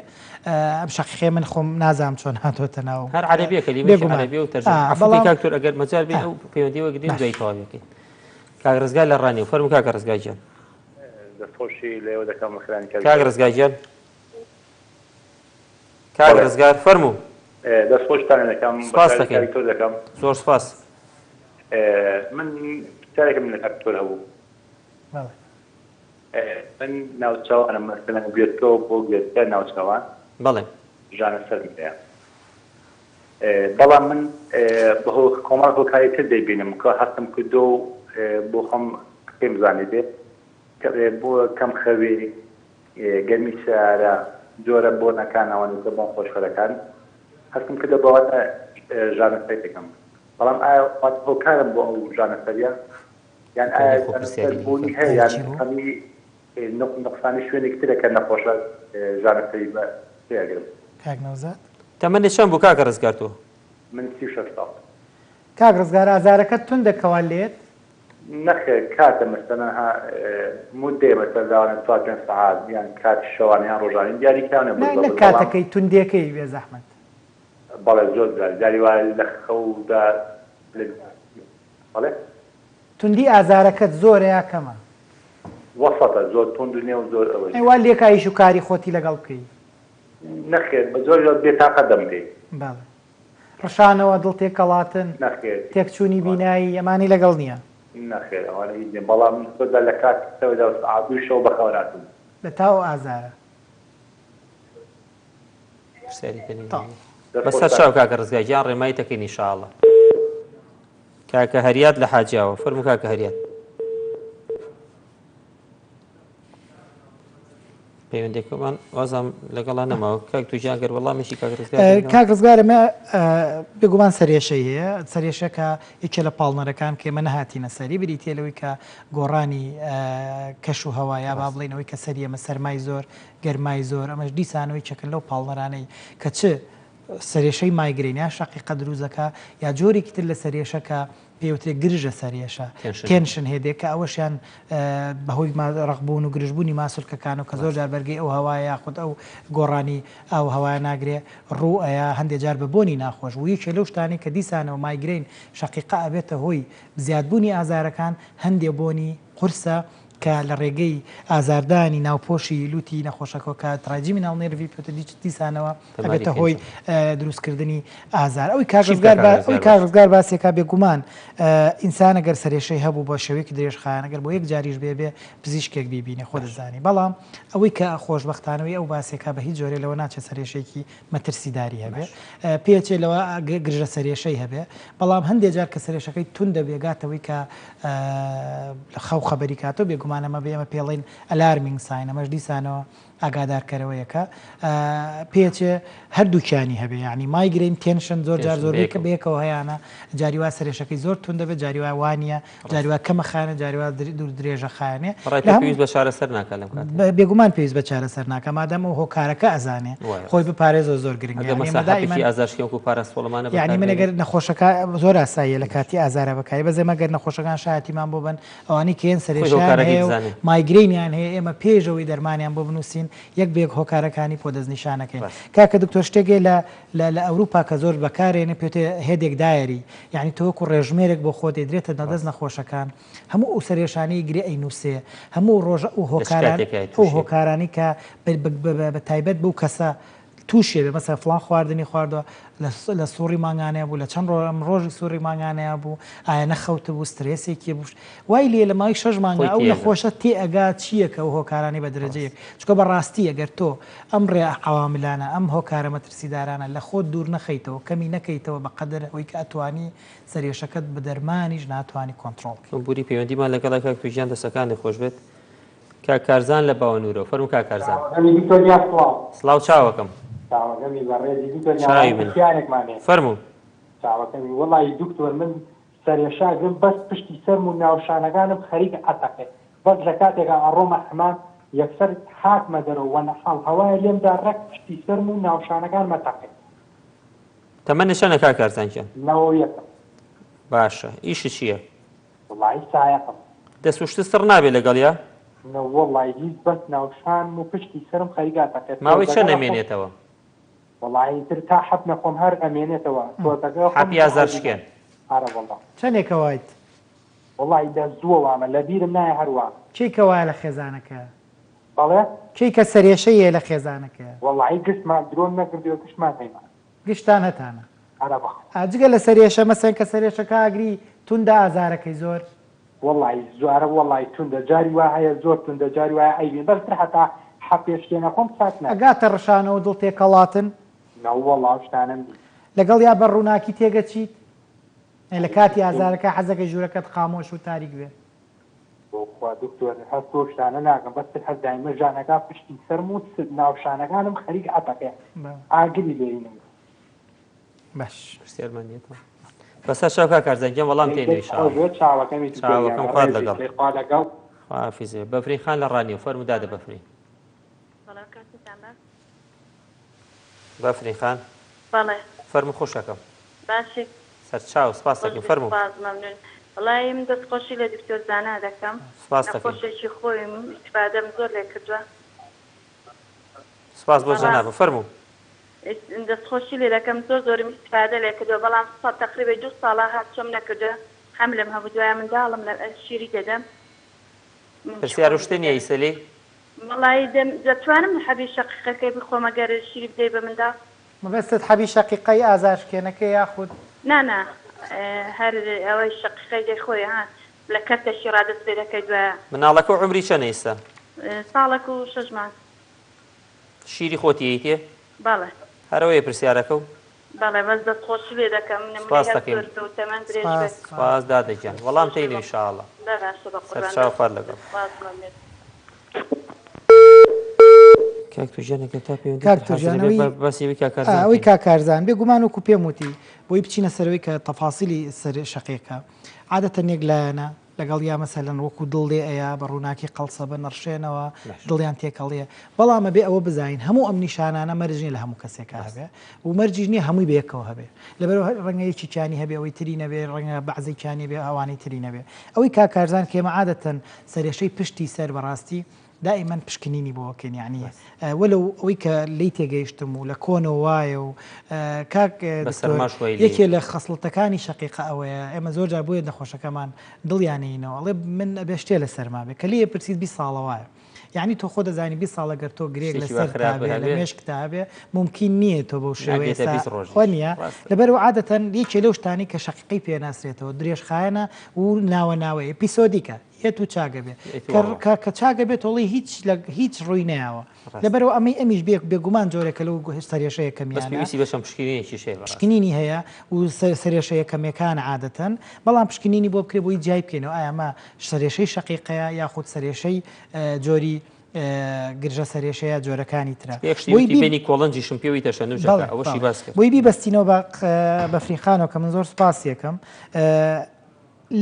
ئەم شەقیقەیە من خۆم نازانم چۆن هاتۆتە ناو. هەر عەرەبیە کەلیمەیەکی عەرەبیە و تەرجەمە. عەفو بکەی کاک دکتۆر ئەگەر مەجال بێ ئەو پەیوەندیە وەگرین دوای تەواوی بکەین. کاک ڕزگار لە ڕانیە فەرموو کاکە ڕزگار گیان. دەستخۆشی لێوە دەکەم بەخێرانی کاک کاک ڕزگار گیان. کاک ڕزگار فەرموو. دەستخۆشتان لێ دەکەم سپاس بەخێرانی دەکەین کاک دکتۆر دەکەم. زۆر سپاس. من پرسیارێکم لە کاک دکتۆر هەبوو. بەڵێ. من ناوچەوانم مەسەلەن گوێچکەوە بۆ گوێچکە ناوچەوان بەڵێ. ژانە سەرم هەیە بەڵام من بە هۆ کۆمەڵ هۆکاری تر دەیبینم کە هەستم کردو و بۆ خۆم پێم زانیبێ بۆ کەم خەوی گەرمی سەیارە جۆرە بۆنەکان ئەوانەی کە بۆن خۆشکەرەکان هەستم کردە بەوانە ژانە سەرێکم بەڵام ئایا هۆکارم بۆ ئەو ژانە سەریە یان ئایا خۆ ژانەسەر پرسیاری بوونی دیکە. هەیە ئەی یان چی بوو؟ کەمی نوقسانی شوێنێکی ترە کە نەخۆشە ژانەسەری بە پێ ئەگرم. کاک نەوزاد. تەمەنت چەند بوو کاکە ڕزگار تۆ؟ من 36 ساڵ. کاک ڕزگار ئازارەکەت توندە کەوا لێت؟ نەخێر کاتە مەسەلەن ها مودەیە مەسەلەن لەوانە چوار پێنج سەعات یان کاتی شەوانە یان ڕۆژانە دیاری کراو نیە نا نەک بالزەبت بەڵام کاتەکەی توندیەکەی بێزەحمەت. بەڵێ زۆر جار جاری وایە لە خەودا لە بەڵێ. توندی ئازارەکەت زۆرە یا کەمە؟ وەسەتە زۆر توند نیە و زۆر ئەوەش ئەی نیە. وا لێکا ئیش و کاری خۆتی لەگەڵ بکەی؟ نەخێر بە زۆر زۆر بێتاقەت دەم پێی. بەڵێ. ڕشانەوە، دڵ تێکەڵاتن، نەخێر تێکچوونی ئەوانە. بینایی ئەمانەی لەگەڵ نیە؟ نەخێر ئەوانە هیچ نیە بەڵام زۆر جار لە کاتی شەودا و سەعات دووی شەو بەخەوەر هاتووم. لە تاو ئازارە. پرسیاری کە تاو. دەست بەسەر خۆشتان. چاو کاکە ڕزگار گیان ڕێمایی تەکەین ان شاء اللە. کاکە هەریاد لە حاجیاوە فەرموو کاکە هەریاد. پەیوەندەکەمان وازم لەگەڵا نەماوە کاک توجیان گەر وەڵامێکی کاک ڕزگار کاک ڕزگار ئەمە بێگومان سەرێشەی هەیە سەرێشەکە یەکێ لە پاڵنەرەکان کە ئێمە نەهاتینە سەری بریتە لەوەی کە گۆڕانی کەش و هەوا یا با بڵێنەوەی کە سەری ئەمە سەرمای زۆر گەرمای زۆر ئەمەش دیسانەوەی چەکن لەو پاڵنەرانەی کە چ سەرێشەی مایگرین یا شەقیقە دروست دەکا یا جۆرێکی تر لە سەرێشە کە پێوترێ گرژە سەرێشە tension headache کە ئەوەشیان بەهۆی ڕەقبوون و گرژبوونی ماسولکەکان و کە زۆر جار بەرگەی ئەو هەوایە یاخود ئەو گۆڕانی ئاو هەوایە ناگرێ ڕوو ئەیا هەندێ جار بە بۆنی ناخۆش و یەکێ لەو شتانەی کە دیسانەوە مایگرین شەقیقە ئەبێتە هۆی زیادبوونی ئازارەکان هەندێ بۆنی قورسە کە لە ڕێگەی ئازاردانی ناوپۆشی لوتی نەخۆشەکەوە کە trigeminal nerve ی پێوتە دیسانەوە ئەبێتە هۆی دروستکردنی ئازار. ئەوی کاک ڕزگار ئەوی کاک ڕزگار باسێکا بێگومان ئینسان ئەگەر سەرێشەی هەبوو بە شێوەیەکی درێژخایەن ئەگەر بۆ یەک جاریش بێ بێ پزیشکێک بیبینێ خۆ دەزانی بەڵام ئەوەی کە خۆشبەختانەوەی ئەو باسێکا بە هیچ جۆرێ لەوە ناچێت سەرێشێکی مەترسیداری هەبێ پێچێ لەوە گرژە سەرێشەی هەبێ بەڵام هەندێ جار کە سەرێشەکەی توندە بێگاتەوەی کە لە خەو خەبەری کاتەوە بێگومان ئەمە بێ ئێمە پێڵین alarming sign ئەمەش دیسانەوە. ئاگادارکەرەوەیەکە پێچێ هەردووکیانی هەبێ یانی migraine tension زۆر جار زۆربەی کە بەیەکەوە هەیانە جاری وا سەرێشەکەی زۆر توند دەبێت جاری وا وانە جاری وا کەمە خانە جاری وا دوور درێژە خایەنێ پێویست بە چارەسەر ناکە لەم کاتە بێگومان پێویست بە چارەسەر ناکە مادەم ئەو هۆکارەکە ئەزانێ خۆی بپارێزەوە زۆر گرنگە یانی ئازارشکێن وەکو پاراسۆڵمانە یانی من ئەگەر نەخۆشەکە زۆر ئاساییە لە کاتی ئازارە بەکاری بەس ئێمە گەر نەخۆشەکان شایەتیمان بۆ بن ئەوانەی کە یەن سەرێشەیان هەیە و مایگرەینیان هەیە ئێمە پێش ئەوەی دەرمانیان بۆ بنووسین یەک بە یەک هۆکارەکانی پۆ دەستنیشان ئەکەین. کاکە دکتۆر شتێک هەیە لە لە لە ئەوروپا کە زۆر بەکارێنێ پێتێ headache diary یانی تۆ وەکو ڕێژمێرێک بۆ خۆت ئەیدرێتە دەست نەخۆشەکان هەموو ئەو سەرێشانەی گرێ ئەینووسێ هەموو ئەو ڕۆژە ئەو هۆکاران ئەو هۆکارانەی کە بە تایبەت بەو کەسە تووشی ئەبێ مەسەلەن فڵان خواردنی خواردوە لە سوڕی مانگانەیا بوو لە چەند ڕۆژی سوڕی مانگانەیا بوو ئایا نەخەوتبوو سترێسێکی بوو وای لێ لە ماوەی شەش مانگا ئەو نەخۆشە تێ ئەگا چییە کە ئەو هۆکارانەی بە دەرەجە یەک چونکە بە ڕاستی ئەگەر تۆ ئەم ڕێ عەواملانە ئەم هۆکارە مەترسیدارانە لە خۆت دوور نەخەیتەوە کەمی نەکەیتەوە بە قەدەر ئەوەی کە ئەتوانی سەرێشەکەت بە دەرمانیش ناتوانی کۆنتڕۆڵ کەی. بوری پەیوەندیمان لەگەڵە کاک توژیان دەسەکانت خۆش بێت. کاک کارزان لە باوەنورەوە فەرموو کاک کارزان. چاوەکەمی دکتۆر گیان سڵاو. سڵاو چاوەکەم. چاوەکەمی بەڕێزی دکتۆر گیان چاوی وەڵای من پرسیارێکمان هەیە. فەرموو. چاوەکەمی وەڵایی دکتۆر من سەرێشە ئەگرم بەس پشتی سەرم و ناوشانەکانم خەریکە ئەتەقێ بەس لە کاتێکا ئەڕۆمە حەمام یەکسەر هاتمە دەرەوە وەنەحاڵ هەوایە لێم دا ڕێک پشتی سەرم و ناوشانەکانم ئەتەقێ. تەمەنت چەنە کاک کارزان گیان؟ نەوەو یەکم. باشە ئیشت چیە؟ وەڵایی سایەقم. دەست و شتت سڕ نابێ لەگەڵیا؟ نەوەڵای هیچ بەس ناوشانم و پشتی سەرم خەریکە ئەتەقێت ماوەی تۆزەکە چەند ئەخۆم ئەمێنێتەوە؟ وەڵایی تر تا حەپ نەخۆم هەر ئەمێنێتەوە تۆزەکە ئەخۆم حەپی تر ئازار عەیبی شکێن. نابێ ئارەوەڵا. چەنێکە وایت؟ وەڵایی لە زووە وامە لە بیرم نایە هەر وامە. کێی کە وایە لە خێزانەکەیا؟ بەڵێ؟ کێی کە سەرێشەی هەیە لە خێزانەکەیا؟ وەڵایی گشتمان درۆم نەکردووە گشتمان هەیمان. گشتان هەتانە. ئەرە بەخوا. ئا جگە لە سەرێشە مەسەن کە سەرێشەکە ئاگری توندە ئازارەکەی زۆر. وەڵایی زۆرە وەڵایی توندە جاری وا هەیە زۆر توندە جاری وایە ئەیبین بەس تر هەتا حەپێ شتێ نەخۆم چاک نابێ. ئەگاتە ڕشانەوە دڵ تێکەڵاتن. نەوەڵا ئەو شتانەم نیە. لەگەڵیا بەر ڕووناکی تێگەچیت؟ لە کاتی ئازارەکە حەزەکەی ژوورەکەت خامۆش و تاریک بێ؟ بۆ خوا دکتۆر هەست بەو شتانە ناکەم بەس تر هەر دایمە ژانەکا پشتی سەرم و ناوشانەکانم خەریک ئەتەقێ ئاگری لێینم. باش. پرسیارمان نییە تەواو. بەسەر چاو کاک کارزان گیان وەڵام تێنەوە دەست خۆش ئیشاڵڵا. بێت چاوەکەمی دکتۆر گیان چاوەکەم خوات بەڕێزی لەگەڵ. دەی خوا لەگەڵ. خواحافیز بێ. بەفرین خان لە ڕانیەوە فەرموو دادە بەفرین. بەڵێ کاتتان باش. بەفرین خان. بەڵێ. فەرموو خوشکەکەم. باشی. سەرچاو سپاست خۆش دەکەین بێت فەرموو. سپاس مەمنون. وەڵایی من دەست خۆشی لە دکتۆر زانا دەکەم سپاست دەکەین. نەخۆشێکی خۆیم ئیستفادەم زۆر لێ کردوە. سپاس بۆ بەڵام جەنابت فەرموو. دەست خۆشی لێ دەکەم زۆر زۆرم ئیستفادە لێ کردوە بەڵام سە تەقریبەی دوو ساڵە هاتچۆم نەکردوە حەملم هەبوو دوایە منداڵم لە شیری دەدەم منیش پرسیار و خۆم شتە نیە دەدەم ئیسە لێی؟ وەڵایی دەم دەتوانم حەبی شەقیقەکەی بخۆم ئەگەر شیری بدەی بە منداڵ؟ مەبەستت حەبی شەقیقەی ئازارشکێنەکەی یاخود؟ نا نا هەر ئەوەی شەقیقەی دەی خۆی ها لە کەرتەکی ڕا دەست پێ دەکەی دوایە. مناڵەکە عومری چەنە ئیستا؟ ساڵەک و شەش مانگ. شیری خۆتی ئەیتێ؟ بەڵێ. هەر ئەوەیە پرسیارەکەو؟ بەڵێ بەس دەست خۆشی لێ دەکەم نمونەی سپاست هەر دەکەین. زۆر بێ و تەمەن درێژ سپاس بێت. سپاس دادە گیان. وەڵام خۆش بێ تەینەوە بە ان شاء اللە. بە باشە بە قوربان سەرچاو دەست خوات لەگەڵ. سپاس مەمنون. کاک توژیان ئەگەر تا پەیوەندی کاک تر حازر توژیان نەبێ ئەوەی با باسی ئەوەی کاک کارزان ئەوەی بکەین. کاک کارزان بێ گومان وەکو پێم وتی بۆی بچینە سەرەوەی کە تەفاسیلی سەر شەقیقە عادەتەن یەک لایەنە لەگەڵ یا مەسەلەن وەکو دڵ لێ ئەیا بە ڕووناکی قەڵسە بن ئەڕشێنەوە دڵیان تێکەڵیە بەڵام ئەبێ ئەوە بزانین هەموو ئەم نیشانانە مەرج نیە لە هەموو کەسێکا هەبێ و مەرجیش نیە هەمووی بەیەکەوە هەبێ لەبەرئەوە ڕەنگە یەکێکیانی هەبێ ئەوەی تری نەبێ ڕەنگە بەعزێکیانی هەبێ ئەوانەی تری نەبێ ئەوەی کاک کارزان کە ئێمە عادەتەن سەرێشەی پشتی سەر بەڕاستی دائیمەن پشکنینی بۆ ئەکەین یانی وەلو ئەوەی کە لێی تێگەیشتم و لە کۆنەوە وایە و کاک دکتۆر یەکێ لە خەسڵەتەکانی شەقیقە ئەوەیە ئێمە زۆر جار بۆیە نەخۆشەکەمان دڵیانەینەوە ئەڵێ من ئەبێ شتێ لە سەرما بێ کە لێ پرسیت 20 ساڵە وایە یعنی تۆ خۆ دەزانی 20 ساڵە گەر تۆ گرێک لە سەر تا بێ لە مێشک تا بێ ممکن نییە تۆ بەو شێوەیە خۆ نییە لەبەرو عادەتەن یەکێ لەو شتانی کە شەقیقەی پێناسرێتەوە درێژخایەنە و ناوە ناوەیە episodic ە یەت و چاگە بێ کە کە چاگە بێت تۆڵی هیچ لە هیچ ڕووی نەیاوە لەبەرەوە ئەمەی ئەمیش بێ بێگومان جۆرێکە لەو سەرێشە یەکەمیانە پێویستی بە چەند پشکنینێکیش هەیە بەڕاستی. پشکنینی هەیە و سەرێشە یەکەمیەکان عادەتەن بەڵام پشکنینی بۆ بکرێ بۆی جیای بکەینەوە ئایا ئەمە سەرێشەی شەقیقەیە یاخود سەرێشەی جۆری. گرژە سەرێشەیە جۆرەکانی ترە. یەک شتی وتی بینی کۆڵنجیشم پێوەی تەشەنوجەکە ئەوەشی باس کرد. بۆی بیبەستینەوە بە بەفرین خانەوە کە من زۆر سوپاسی ئەکەم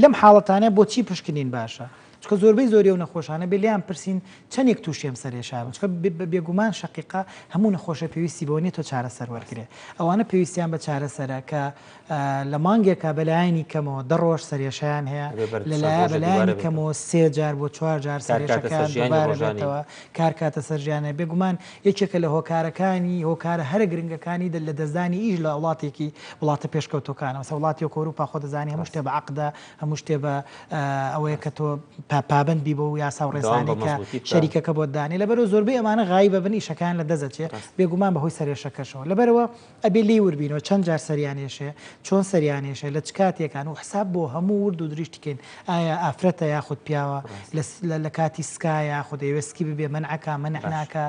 لەم حاڵەتانە بۆچی پشکنین باشە؟ چونکە زۆربەی زۆری ئەو نەخۆشانە بێ لێیان پرسین چەندێک تووشی ئەم سەرێشە بن چونکە بێگومان شەقیقە هەموو نەخۆشە پێویستی بەوە نیە تۆ چارەسەر وەرگرێ ئەوانە پێویستیان بە چارەسەرە کە لە مانگێکا بەلایەنی کەمەوە دە ڕۆژ سەرێشەیان هەیە، لەلایە بەلایەنی کەمەوە سێ جار بۆ چوار جار سەرێشەکەیان دووبارە بێتەوە، کار کاتە سەر ژیانیان. بێگومان یەکێکە لە هۆکارەکانی، هۆکارە هەرە گرنگەکانی لەدەستدانی ئیش لە وڵاتێکی وڵاتە پێشکەوتووەکانە. مەسەلەن وڵاتی وەک ئەوروپا خۆ دەزانی هەموو شتێ بە عەقدە، هەموو شتێ بە ئەوەیە کە تۆ پابەند بی بەو یاسا و ڕێسانەی کە شەریکەکە بۆت دانێ. لەبەرئەوە زۆربەی ئەمانە غایب ئەبن، ئیشەکەیان لەدەست ئەچێ، بێگومان بەهۆی سەرێشەکەشەوە. لەبەرئەوە ئەبێ لێی وردبینەوە چەند جار سەریان ئێشێ، چۆن سەریان ئێشێ، لە چ کاتێکان و حساب بۆ هەموو ورد و درشتی کەین، ئایا ئافرەتە یاخود پیاوە، لە کاتی سکایە یاخود ئەیەوێ سکی ببێ، مەنعەکا مەنع ناکا،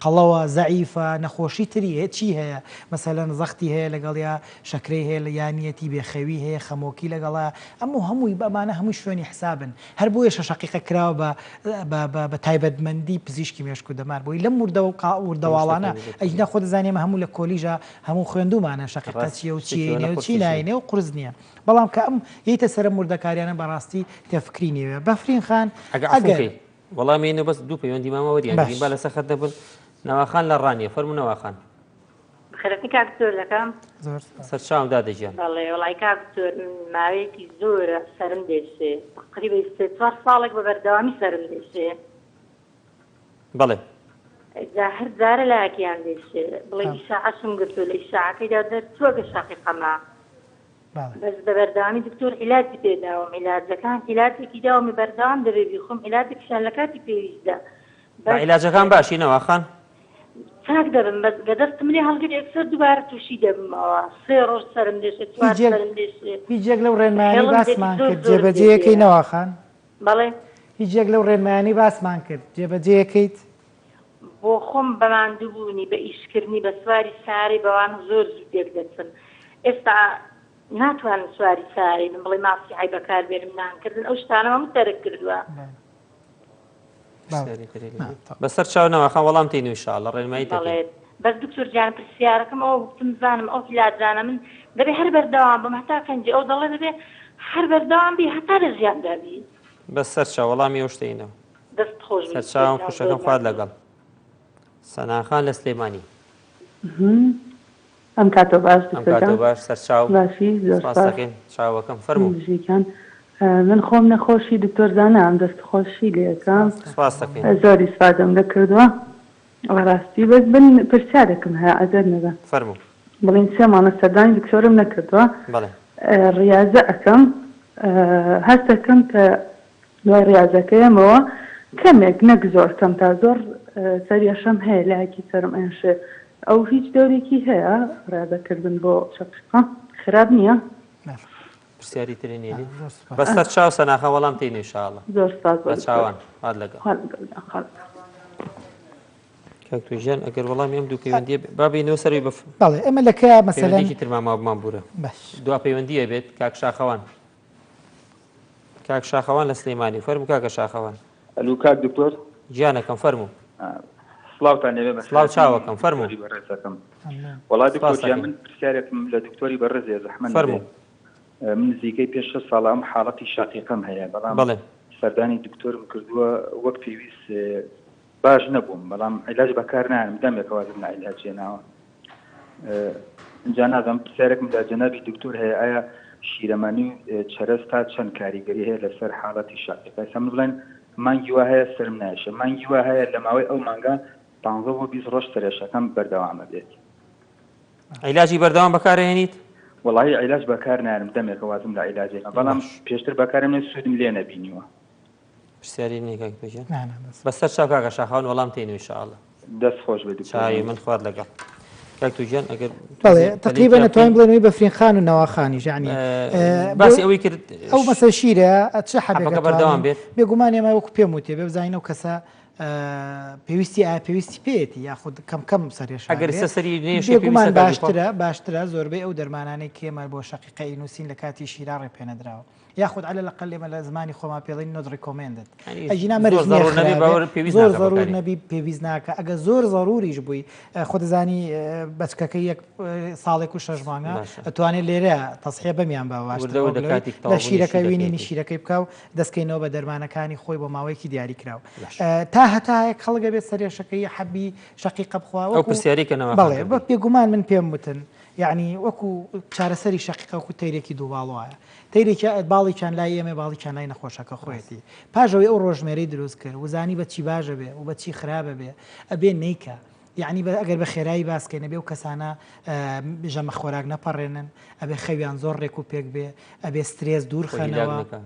قەڵەوە، زەعیفە، نەخۆشی تری هەیە، چی هەیە، مەسەلەن زەختی هەیە لەگەڵیا، شەکرەی هەیە یا نییەتی، بێخەوی هەیە، خەمۆکی لەگەڵا، ئەم و هەمووی ئەمانە هەمووی شوێنی حسابن. هەر بۆیەشە شەقیقە کراوە بە بە بە بە تایبەتمەندی پزیشکی مێشک و دەمار بۆی لەم وردە و قا وردەواڵانە ئەگینا خۆ دەزانی ئێمە هەموو لە کۆلیژا هەموو خوێندوومانە شەقیقە چییە و چی ئەینێ و چی ناینێ و قورس نییە بەڵام کە ئەم یەیتە سەر ئەم وردەکاریانە بەڕاستی تێفکری نێوێ بەفرین خان ئەگەر عەفوو ئەگەر کەی وەڵامی ئێنە بەس دوو پەیوەندی مامە وەریان گرین باش. با لەسەر خەت نەبن نەواخان لە ڕانیە فەرموو نەواخان. بەخێرهاتنی کاک دکتۆر دەکەم. زۆر سوپاس. سەرچاوم دادە گیان. بەڵێ وەڵای کاک دکتۆر من ماوەیەکی زۆرە سەرم دێشێ تەقریبەی سێ چوار ساڵێک بە بەردەوامی سەرم دێشێ. بەڵێ. جا هەر جارە لایەکیان دێشێ بڵێ ئیشاعەشم گرتووە لە ئیشاعەکەیدا دەرچووە کە شەقیقەمە بەس بە بەردەوامی دکتۆر عیلاجی پێ داوم عیلاجەکان عیلاجێکی داوم بەردەوام دەبێ بیخۆم عیلاجێکیشیان لە کاتی پێویستدا بە عیلاجەکان باشی نەوا خان؟ چاک دەبم بەس گە دەستم لێ هەڵگرت یەکسەر دووبارە تووشی دەبمەوە سێ ڕۆژ سەرم دێشێ چوار هیچ یەک سەرم دێشێ هیچ یەک لەو ڕێنمایانەی هێڵم دێت باسمان زۆر کرد زۆرم لێ جێبەجێیەکەی دێ نەوا خان؟ بەڵێ هیچ یەک لەو ڕێنمایانەی باسمان کرد جێبەجێیەکەیت؟ بۆ خۆم بە ماندووبوونی بە ئیشکردنی بە سواری سارەی بەوانە زۆر زوو تێک دەچم ئێستا ناتوانم سواری سارەی بم بڵێ ماسیحای بەکار بێنم نانکردن ئەو شتانەم هەموو تەرک کردووە. بەسەر چاو نەواخان وەڵام تێین ان شاء اللە ڕێنمایی دەکەین. بەس دکتۆر گیان پرسیارەکەم ئەوە بوو بتم بزانم ئەو عیلاجانە من دەبێ هەر بەردەوام بم هەتا کەنجی ئەو دەڵێ دەبێ هەر بەردەوام بی هەتا لە ژیاندا بی. بەسەر چاو وەڵامی ئەو شتەینەوە. دەست خۆش بی دکتۆر سەرچاوم گیان زۆر خوشەکەم خوات مەمنون. لەگەڵ. سەناخان لە سلێمانی. ئەم کاتەو باش ئەم دکتۆر کاتەو جان باش سەرچاو باشی زۆر سپاست سپاس دەکەین چاوەکەم فەرموو. بژی گیان من خۆم نەخۆشی دکتۆر زانام دەست خۆشی لێ ئەکەم سپاس سپاست دەکەین. دەکەین. زۆر ئیسفادەم لێ کردوە بەڕاستی بەس من پرسیارێکم هەیە ئەگەر نەبێ فەرموو. بڵێن سێ مانگە سەردانی دکتۆرم نەکردوە بەڵێ. ڕیازە ئەکەم هەست ئەکەم کە دوای ڕیازەکەیەمەوە کەمێک نەک زۆر کەم تا زۆر سەریەشەم هەیە لایەکی سەرم ئەیەشێ ئەو هیچ دەورێکی هەیە ڕیازەکردن بۆ شەقیقە خراپ نییە؟ پرسیاری تری نییە بەسەر چاو سەناخە وەڵام تێین ان شاء اللە زۆر سپاس بۆ بە چاوان خوات لەگەڵ خوا لەگەڵ گیان خوا لەگەڵ. کاک توژیان ئەگەر وەڵامی ئەم دوو پەیوەندیە با بینەوە سەروی بە بەڵێ ئێمە لە کە مەسەلەن پەیوەندیەکی ترمان مابوو بورە باش دوا پەیوەندیە بێت کاک شاخەوان کاک شاخەوان لە سلێمانی فەرموو کاکە شاخەوان. ئەلو کاک دکتۆر. گیانەکەم فەرموو. سڵاوتان لێبێ سڵاو بەخێرهاتنی چاوەکەم فەرموو. دکتۆری بەڕێزەکەم. وەڵا دکتۆر سپاست گیان دەکەین. من پرسیارێکم لە دکتۆری بەڕێز هەیە زەحمەت نەبێ. فەرموو. من نزیکەی پێش شەش ساڵە ئەم حاڵەتی شەقیقەم هەیە بەڵام بەڵێ. سەردانی دکتۆرم کردووە وەک پێویست باش نەبووم بەڵام عیلاج بەکار نایەنم دەمێکە وازم لە عیلاج هێناوە ئینجا نازانم پرسیارێکم لە جەنابی دکتۆر هەیە ئایا شیرەمەنی و چەرەس تا چەند کاریگەری هەیە لەسەر حاڵەتی شەقیقە ئێستا من بڵێن مانگی وا هەیە سەرم نایشێ مانگی وا هەیە لە ماوەی ئەو مانگە 15 بۆ 20 ڕۆژ سەرێشەکەم بەردەوامە بێت عیلاجی بەردەوام بەکارهێنیت؟ وەڵاهی عیلاج بەکار نایەنم دەمێکە وازم لە عیلاج هێنا بەڵام باش. پێشتر بەکارم نێ سوودم لێ نەبینیوە. پرسیاری نییە کاک پێشێن نا نا بەس. بەسەر چاو کاکە شاخەوان وەڵام تێین ان شاء اللە. دەست خۆش بێ دکتۆر چاوی گیان. من خوات لەگەڵ. کاک توجیان ئەگەر بەڵێ تۆزێ پەلەی تەقریبەن تیا ئەتوانین بکەین بڵێین ئەوەی بەفرین خان و نەوا خانیش یەعنی باسی ئەوەی کرد ئەو مەسەل شیرە چ حەبێک حەبەکە بەردەوام ئەتوانین بێت بێگومان ئێمە وەکو پێم وتێ بێ بزانین ئەو کەسە پێویستی ئایا پێویستی پێیەتی یاخود کەم کەم سەرێشە ئەگەر بێ ئێستا سەری نەیەشێ بێگومان پێویستە کات بخوا باشترە باشترە زۆربەی ئەو دەرمانانەی کە ئێمە بۆ شەقیقە ئینوسین لە کاتی شیرا ڕێ پێنەدراوە. یاخود علی الاقل ئێمە لە زمانی خۆمان پێڵین not recommended یعنی ئەگینا مەرج زۆر نییە زەرور نەبی خراپ باوەر بێ پێویست زۆر ناکە زەرور بەکاری نەبی پێویست ناکە ئەگە زۆر زەروریش بووی خۆ دەزانی بەچکەکەی یەک ساڵێک و شەش مانگە باشە ئەتوانێت لێرە تەسحیە بەمیان بە باشتر وردە وەک وردە لەوەی کاتی لە تەواوبوونی شیرەکە وینینی شیرەکەیەتی شیرەکەی بکا و دەستکەینەوە بە دەرمانەکانی خۆی بۆ ماوەیەکی دیاریکراو باشە تا هەتایەک خەڵک ئەبێت سەرێشەکەی حەبی شەقیقە بخوا ئەو وەکو پرسیارەی کە نەواخان بەڵێ کردی. بێگومان من پێم وتن یەعنی وەکو چارەسەری شەقیقە وەکو تەیرێکی دووباڵ وایە تەیرێکی باڵێکیان لای ئێمەیە باڵێکیان لای نەخۆشەکە خۆیەتی پاش ئەوەی ئەو ڕۆژمێرەی دروست کرد و زانی بە چی باش ئەبێ و بە چی خراپ ئەبێ ئەبێ نەیکا یەعنی بە ئەگەر بە خێرایی باس کەین ئەبێ ئەو کەسانە ژەمە خۆراک نەپەڕێنن ئەبێ خەویان زۆر ڕێک و پێک بێ ئەبێ سترێس دوور خۆ هیلاک خەنەوە. نەکا.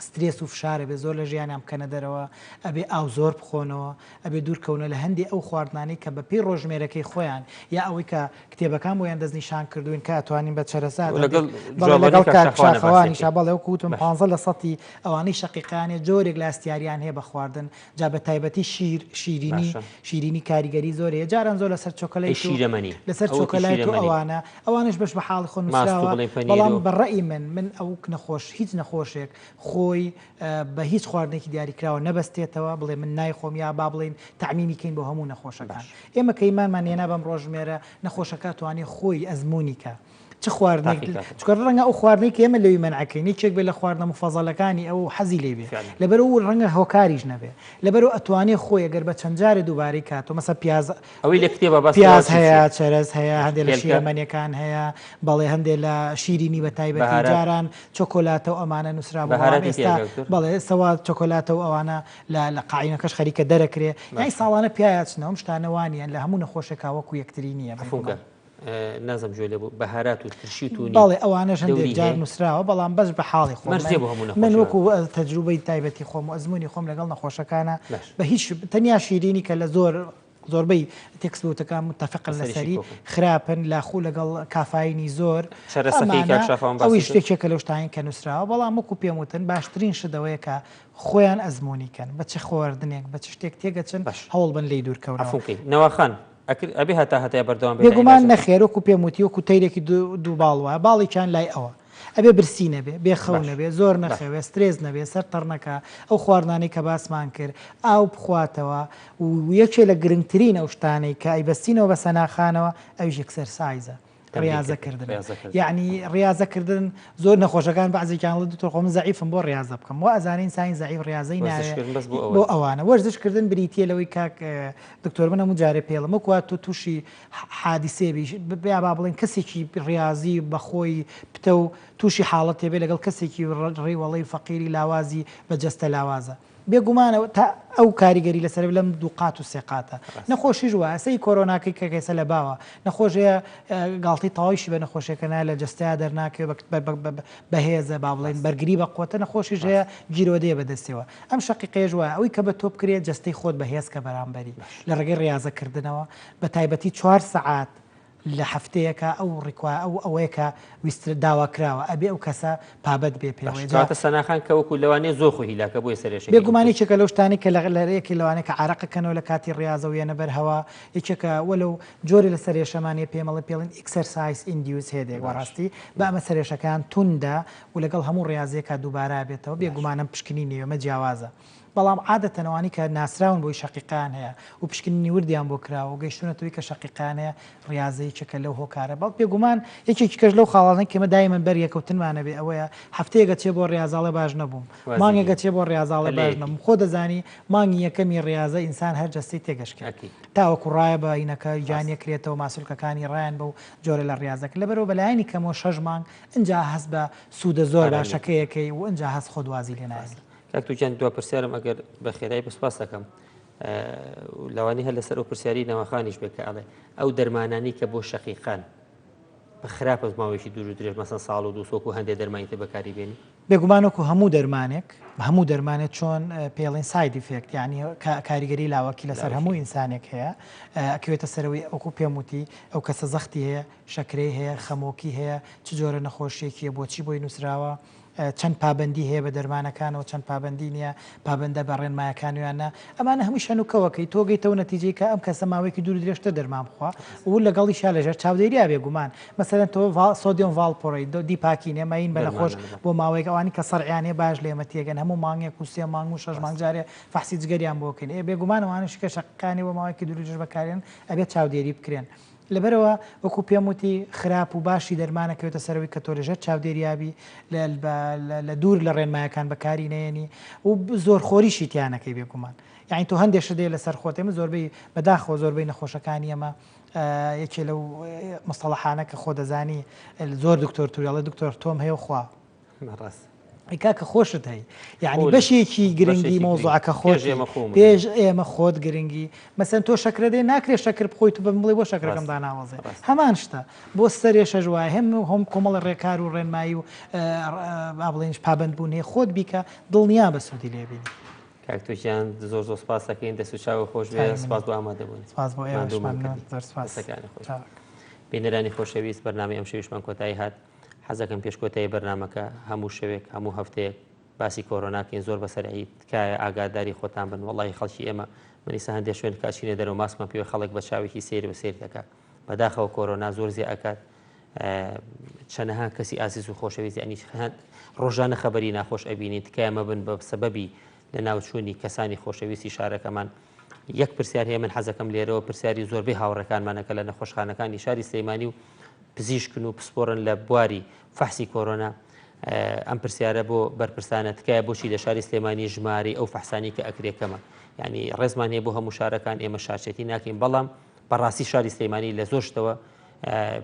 سترێس و فشار ئەبێ زۆر لە ژیانیان بکەنە دەرەوە، ئەبێ ئاو زۆر بخۆنەوە، ئەبێ دوور کەونە لە هەندێ ئەو خواردنانەی کە بە پێی ڕۆژمێرەکەی خۆیان یا ئەوەی کە کتێبەکان بۆیان دەستنیشان کردووین کە ئەتوانین بە چەرەسات هەندێک لەگەڵ بەڵێ جوابانەی لەگەڵ کاک کاک شاخەوانە باسی شاخەوانیشا ئەکەی. بەڵێ وەکو وتم باش. پانزە لە سەتی ئەوانەی شەقیقەیان هەیە جۆرێک لە هەستیاریان هەیە بە خواردن جا بە تایبەتی شیر شیرینی باشە. شیرینی کاریگەری زۆر هەیە جاران زۆر لەسەر ئەی چۆکەلەیت و شیرەمەنی لەسەر ئەوەتی چۆکەلایت و شیرەمەنی. ئەوانە ئەوانەش بەش بە حاڵی خۆ ماست و نووسراوە بڵێین پەنیر بەڵام و. بە ڕەئی من من ئەو نەخۆش هیچ نەخۆشێک خۆی بە هیچ خواردنێکی دیاریکراوە نەبەستێتەوە بڵێ من نایخۆم یا با بڵێین تەعمیمی کەین بۆ هەموو نەخۆشەکان باش. ئێمە کە ئیمانمان هێنا بەم ڕۆژژمێرە نەخۆشەکە ئەتوانێ خۆی ئەزموونی کا چ خواردنێک تاقی کاتەوە. چونکە ڕەنگە ئەو خواردنەی کە ئێمە لەوی مەنعەکەین یەکێک بێ لە خواردنە موفەزەلەکانی ئەو و حەزی لێی بێ فعلا. لەبەرئەوە ڕەنگە هۆکاریش نەبێ لەبەرئەوە ئەتوانێ خۆی ئەگەر بە چەند جارێ دووبارەی کاتەوە مەسەن پیاز ئەوەی لە کتێبا باس کراوە پیاز چی هەیە چیە؟ چەرەس هەیە هەندێ لە هێلکە؟ شیرەمەنیەکان هەیە بەڵێ هەندێ لە شیرینی بە تایبەتی بەهارات؟ جاران چۆکۆلاتە و ئەمانە نووسرابوو بەڵام بەهاراتی تیا ئێستا کاک دکتۆر؟ بەڵێ ئێستا وا چۆکۆلاتە و ئەوانە لە لە قاعینەکەش خەریکە دەرەکرێ یانی باشە. ساڵانە پیایا چنەوە ئەم شتانە وا نییە لە هەموو نەخۆشێکا وەکوو یەکتری نییە عەفووم کە بێگومان. نازم گوێ لێ بوو بەهارات و ترشی و تونی بەڵێ ئەوانەش هەندێک دەوری جار هەیە؟ نووسراوە بەڵام بەس بە حاڵی خۆم مەرج من نییە بۆ هەموو من نەخۆشێ وەکو تەجروبەی تایبەتی خۆم و ئەزموونی خۆم لەگەڵ نەخۆشەکانا باش. بە هیچ تەنیا شیرینی کە لە زۆر زۆربەی textbook ەکان متفقن لەسەریشی لەسەری کۆکن. خراپن لاخو لەگەڵ کافاینی زۆر چەرەسەکەی ئەمانە کاک شاخەوان باسی ئەویش کرد. یەکێکە لەو شتانەی کە نووسراوە بەڵام وەکو پێم وتن باشترین شت ئەوەیە کە خۆیان ئەزموونی کەن بە چ خواردنێک بە چ شتێک تێگەچن باش. هەوڵ بەن لێی دوور کەونەوە. عەفوم کەی نەوا خان ئەکرد ئەبێ هەتا هەتایە بەردەوام بێت لە بێگومان عیلاجەکە؟ نەخێر وەکو پێم وتی وەکو تەیرێکی دوو باڵ وایە باڵێکیان لای ئەوە ئەبێ برسی نەبێ بێ خەو باش نەبێ زۆر باش. نەخەوێ سترێس نەبێ سەر تەڕ نەکا ئەو خواردنانەی کە باسمان کرد ئاو بخواتەوە و یەکێ لە گرنگترین ئەو شتانەی کە ئەیبەستینەوە بە سەناخانەوە ئەویش exercise ە تەمرین ڕیازە کردن کردنە ڕیازە کردن. یەعنی ڕیازە کردن زۆر نەخۆشەکان بەعزێکیان ئەڵێ دکتۆر خۆ من زەعیفم بۆ ڕیازە بکەم وا ئەزانێ ئینسانی زەعیف ڕیازەی وەرزش ناوێ کردن بەس بۆ بۆ ئەوەیە. ئەوانە وەرزش کردن بریتیە لەوەی کاک دکتۆر من هەموو جارێ پێڵم وەکو وا تۆ تووشی حادیسێ بی یا با بڵێن کەسێکی ڕیازی بەخۆی پتەو تووشی حاڵەتێ بێ لەگەڵ کەسێکی ڕیوەڵەی فەقیری لاوازی بە جەستە لاوازە بێگومان تا ئەو کاریگەری لەسەر لەم دوو قات و سێ قاتە نەخۆشیش وایە سەی کۆرۆناکەی کە کەسە لە باوە نەخۆش هەیە گاڵتەی تەواویشی بە نەخۆشیەکە نایە لە جەستەیا دەرناکەوێ بەهێزە با بڵێن بەرگری بە قوتە نەخۆشیش هەیە گیرۆدەیە بەدەستەوە ئەم شەقیقەیەش وایە ئەوەی کە بە تۆ بکرێت جەستەی خۆت بەهێز کە بەرامبەری لە ڕێگەی ڕیازە کردنەوە بە تایبەتی چوار سەعات لە هەفتەیەکا ئەو ڕیکوا ئەو ئەوەیە کە ویسترا داوا کراوە ئەبێ ئەو کەسە پابەند بێ باش پێوەی جا کەواتە سەنا خان کە وەکو لەوانەیە زۆر خۆی هیلاکە بۆیە سەرئێشەکەی بێگومان ئەوتۆ. یەکێکە لەو شتانەی کە لە لە یەکێ لەوانەیە کە عارەق ئەکەنەوە لە کاتی ڕیازە و یەنە بەر هەوا یەکێکە وەلەو جۆرێ لە سەرئێشەمان هەیە پێی ئەڵێن پێڵێن exercise induced headache باش وەڕاستی با ئەمە سەرئێشەکەیان توندە و لەگەڵ هەموو ڕیازەیەکا دووبارە ئەبێتەوە باش. بێگومان ئەم پشکنینی ئێمە جیاوازە بەڵام عادەتەن ئەوانەی کە ناسراون بەوەی شەقیقەیان هەیە و پشکنینی وردیان بۆ کراوە و گەیشتوونەتەوەی کە شەقیقەیان هەیە، ڕیازە یەکێکە لەو هۆکارە. بەڵ بێگومان یەکێکی کەش لەو خاڵانەی کە ئێمە دایمەن بەر یەکەوتنمان ئەبێ ئەوەیە هەفتەیەک ئەچێ بۆ ڕیازە ئەڵێ باش نەبووم، وازی مانگێک دێنێ. ئەچێ بۆ ڕیازە ئەڵێ باش پەلەیەتی. نەبووم. خۆ دەزانی مانگی یەکەمی ڕیازە ئینسان هەر جەستەی تێکەشکێ. ئەکید. تاوەکو ڕایە بە ینەکە گیانی ڕاستە. ئەکرێتەوە ماسولکەکانی ڕایان بەو جۆرە لە ڕیازەکە. لەبەرئەوە بەلایەنی کەمەوە شەش مانگ ئنجا هەست بە سوودە زۆر ئارامی. باشەکەی ئەکەی و ئنجا هەست خۆت وازی لێ نایەنی. ڕاستە. کاک توجان دوا پرسیارم ئەگەر بە خێرایی بە سوپاس دەکەم لەوانی هەر لەسەر ئەو پرسیاری نەوەخانیش بێت کە ئەڵێ ئەو دەرمانانی کە بۆ شەقیقان بە خراپە ماوەیەکی دوور و درێژ مەسەن ساڵ و دوو سۆک و هەندێک دەرمانی تر بەکاری بێنی بێگومان وەکو هەموو دەرمانێک هەموو دەرمانێک چۆن پێڵین side effect یعنی کاریگەری لاوەکی لەسەر هەموو ئینسانێک هەیە ئەکەوێتە سەرەوەی وەکو پێم وتی ئەو کەسە زەختی هەیە شەکرەی هەیە خەمۆکی هەیە چ جۆرە نەخۆشیەکی بۆچی بۆی نووسراوە. چەند پابەندی هەیە بە دەرمانەکانەوە چەند پابەندی نییە پابەندە بە ڕێنمایەکان یان نا ئەمانە هەمووی شەنوکەوەکەی تۆ گەیتەوە نەتیجەی کە ئەم کەسە ماوەیەکی دوور و درێژتر دەرمان بخوا و لەگەڵیشا لەژێر چاودێریا بێگومان مەسەلەن تۆ sodium valproate دیپاکین ئێمە ئەین بە نەخۆش بۆ ماوەیەک ئەوانی کە سەرعیان هەیە باش لە ئێمە تێگەن هەموو مانگێک و سێ مانگ و شەش مانگ جارێ فەحسی جگەریان بۆ بکەین ئێ بێگومان ئەوانەشی کە شەقیقەیان هەیە بۆ ماوەیەکی دوور و درێژ بەکارێن ئەبێت چاودێری بکرێن لەبەرئەوە وەکو پێم وتی خراپ و باشی دەرمان ئەکەوێتە سەرەوەی کە تۆ لەژێر چاودێریابی لە دوور لە ڕێنمایەکان بەکاری نەیەنی و زۆرخۆریشی تیا نەکەی بێگومان یعنی تۆ هەندێک شت هەیە لەسەر خۆت ئێمە زۆربەی بەداخەوە زۆربەی نەخۆشەکانی ئێمە یەکێ لەو مستەڵەحانە کە خۆ دەزانی زۆر دکتۆر توری ئەڵێ دکتۆر تۆم هەیە و خوا ڕاست ئەی کاکە خۆشت هەی یعنی بەشێکی گرنگی مۆزوعەکە خۆش پێش ئێمە خۆت گرنگی مەسەن تۆ شەکرە دێ ناکرێت شەکر بخۆیت و بەم بڵێ بۆ شەکرەکەم داناوەزێ هەمان شتە بۆ سەرێ شەش وایە هەم هەم کۆمەڵە ڕێکار و ڕێنمایی و با بڵێنش پابند بوون هەیە خۆت بیکە دڵنیا بە سوودی لێبینی کاک تورکیان زۆر زۆر سپاس دەکەین دەست و چاوە خۆش بێ سپاس بۆ ئامادەبوون سپاس بۆ ئێوەش زۆر سپاس دەستەکانی خۆش بینەرانی خۆشەویست بەرنامەی ئەم شەویشمان کۆتایی هات حەزەکەم پێش کۆتایی بەرنامەکە هەموو شەوێک هەموو هەفتەیەک باسی کۆرۆنا کەین زۆر بەسەرعی تکایە ئاگاداری خۆتان بن وەڵی خەڵکی ئێمە من ئیستا هەندێک شوێن کاچینە دەرەوە ماسکمان پێوە خەڵک بە چاوێکی سیر و سیر دەکات بەداخەوە کۆرۆنا زۆر زیاد ئەکات چەنەها کەسی ئازیز و خۆشەویست ینی ڕۆژانە خەبەری ناخۆش ئەبینین تکایە مەبن بە سەبەبی لە ناوچوونی کەسانی خۆشەویستی شارەکەمان یەک پرسیار هەیە من حەزەکەم لێرەوە پرسیاری زۆربەی هاوڕێکانمانەکە لە نەخۆشخانەکانی شاری سلەیمانی و پزیشکن و پسپۆرن لە بواری فەحسی کۆرۆنا ئەم پرسیارە بۆ بەرپرسانە تکایە بۆچی لە شاری سلێمانی ژمارەی ئەو فەحسانی کە ئەکرێ کەمە یعنی ڕێزمان هەیە بۆ هەموو شارەکان ئێمە شارچێتی ناکەین بەڵام بەڕاستی شاری سلێمانی لە زۆر شتەوە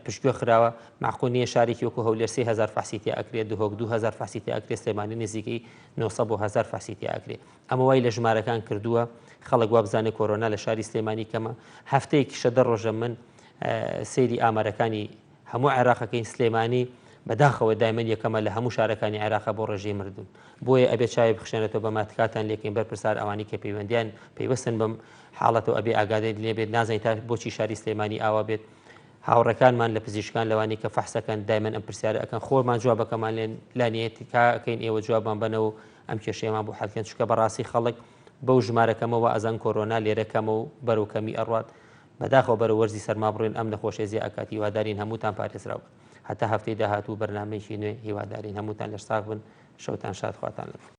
پشتگوێ خراوە معقول نییە شارێکی وەکو هەولێر 3000 فەحسی تیا ئەکرێت دهۆک 2000 فەحسی تیا ئەکرێت سلێمانی نزیکەی 900 بۆ 1000 فەحسی تیا ئەکرێت ئەمە وای لە ژمارەکان کردووە خەڵک وابزانێت کۆرۆنا لە شاری سلێمانی کەمە هەفتەیەکیشە دە ڕۆژە من سەیری ئامارەکانی هەموو عێراقەکەین سلێمانی بەداخەوە دایمەن یەکەمە لە هەموو شارەکانی عێراقە بۆ ڕێژەی مردوون بۆیە ئەبێ چاوی بخشێنێتەوە بەمە تکاتان لێکەین بەرپرسار ئەوانی کە پەیوەندیان پەیوەستن بەم حاڵەتەوە ئەبێ ئاگاداری لێ بێت نازانین تا بۆچی شاری سلێمانی ئاوا بێت هاوڕێکانمان لە پزیشکان لەوانی کە فەحسەکەن دایمەن ئەم پرسیارە ئەکەن خۆمان جوابەکەمان لێن لانیە تکاکەین ئێوە جوابمان بەنەوە ئەم کێشەیەمان بۆ حەلکەن چونکە بەڕاستی خەڵک بەو ژمارە کەمە وا ئەزان کۆرۆنا لێرە کەمە و بەرەو کەمی ئەڕوات بەداخەوە بەرەو وەرزی سەرما بڕۆین ئەم نەخۆشیە زیا ئەکات هیوادارین هەمووتان پارێزراو بن هەتا هەفتەی داهاتوو بەرنامەیەکی نوێ هیوادارین هەمووتان لەش ساغ بن شەوتان شاد خواتان لەگەڵ.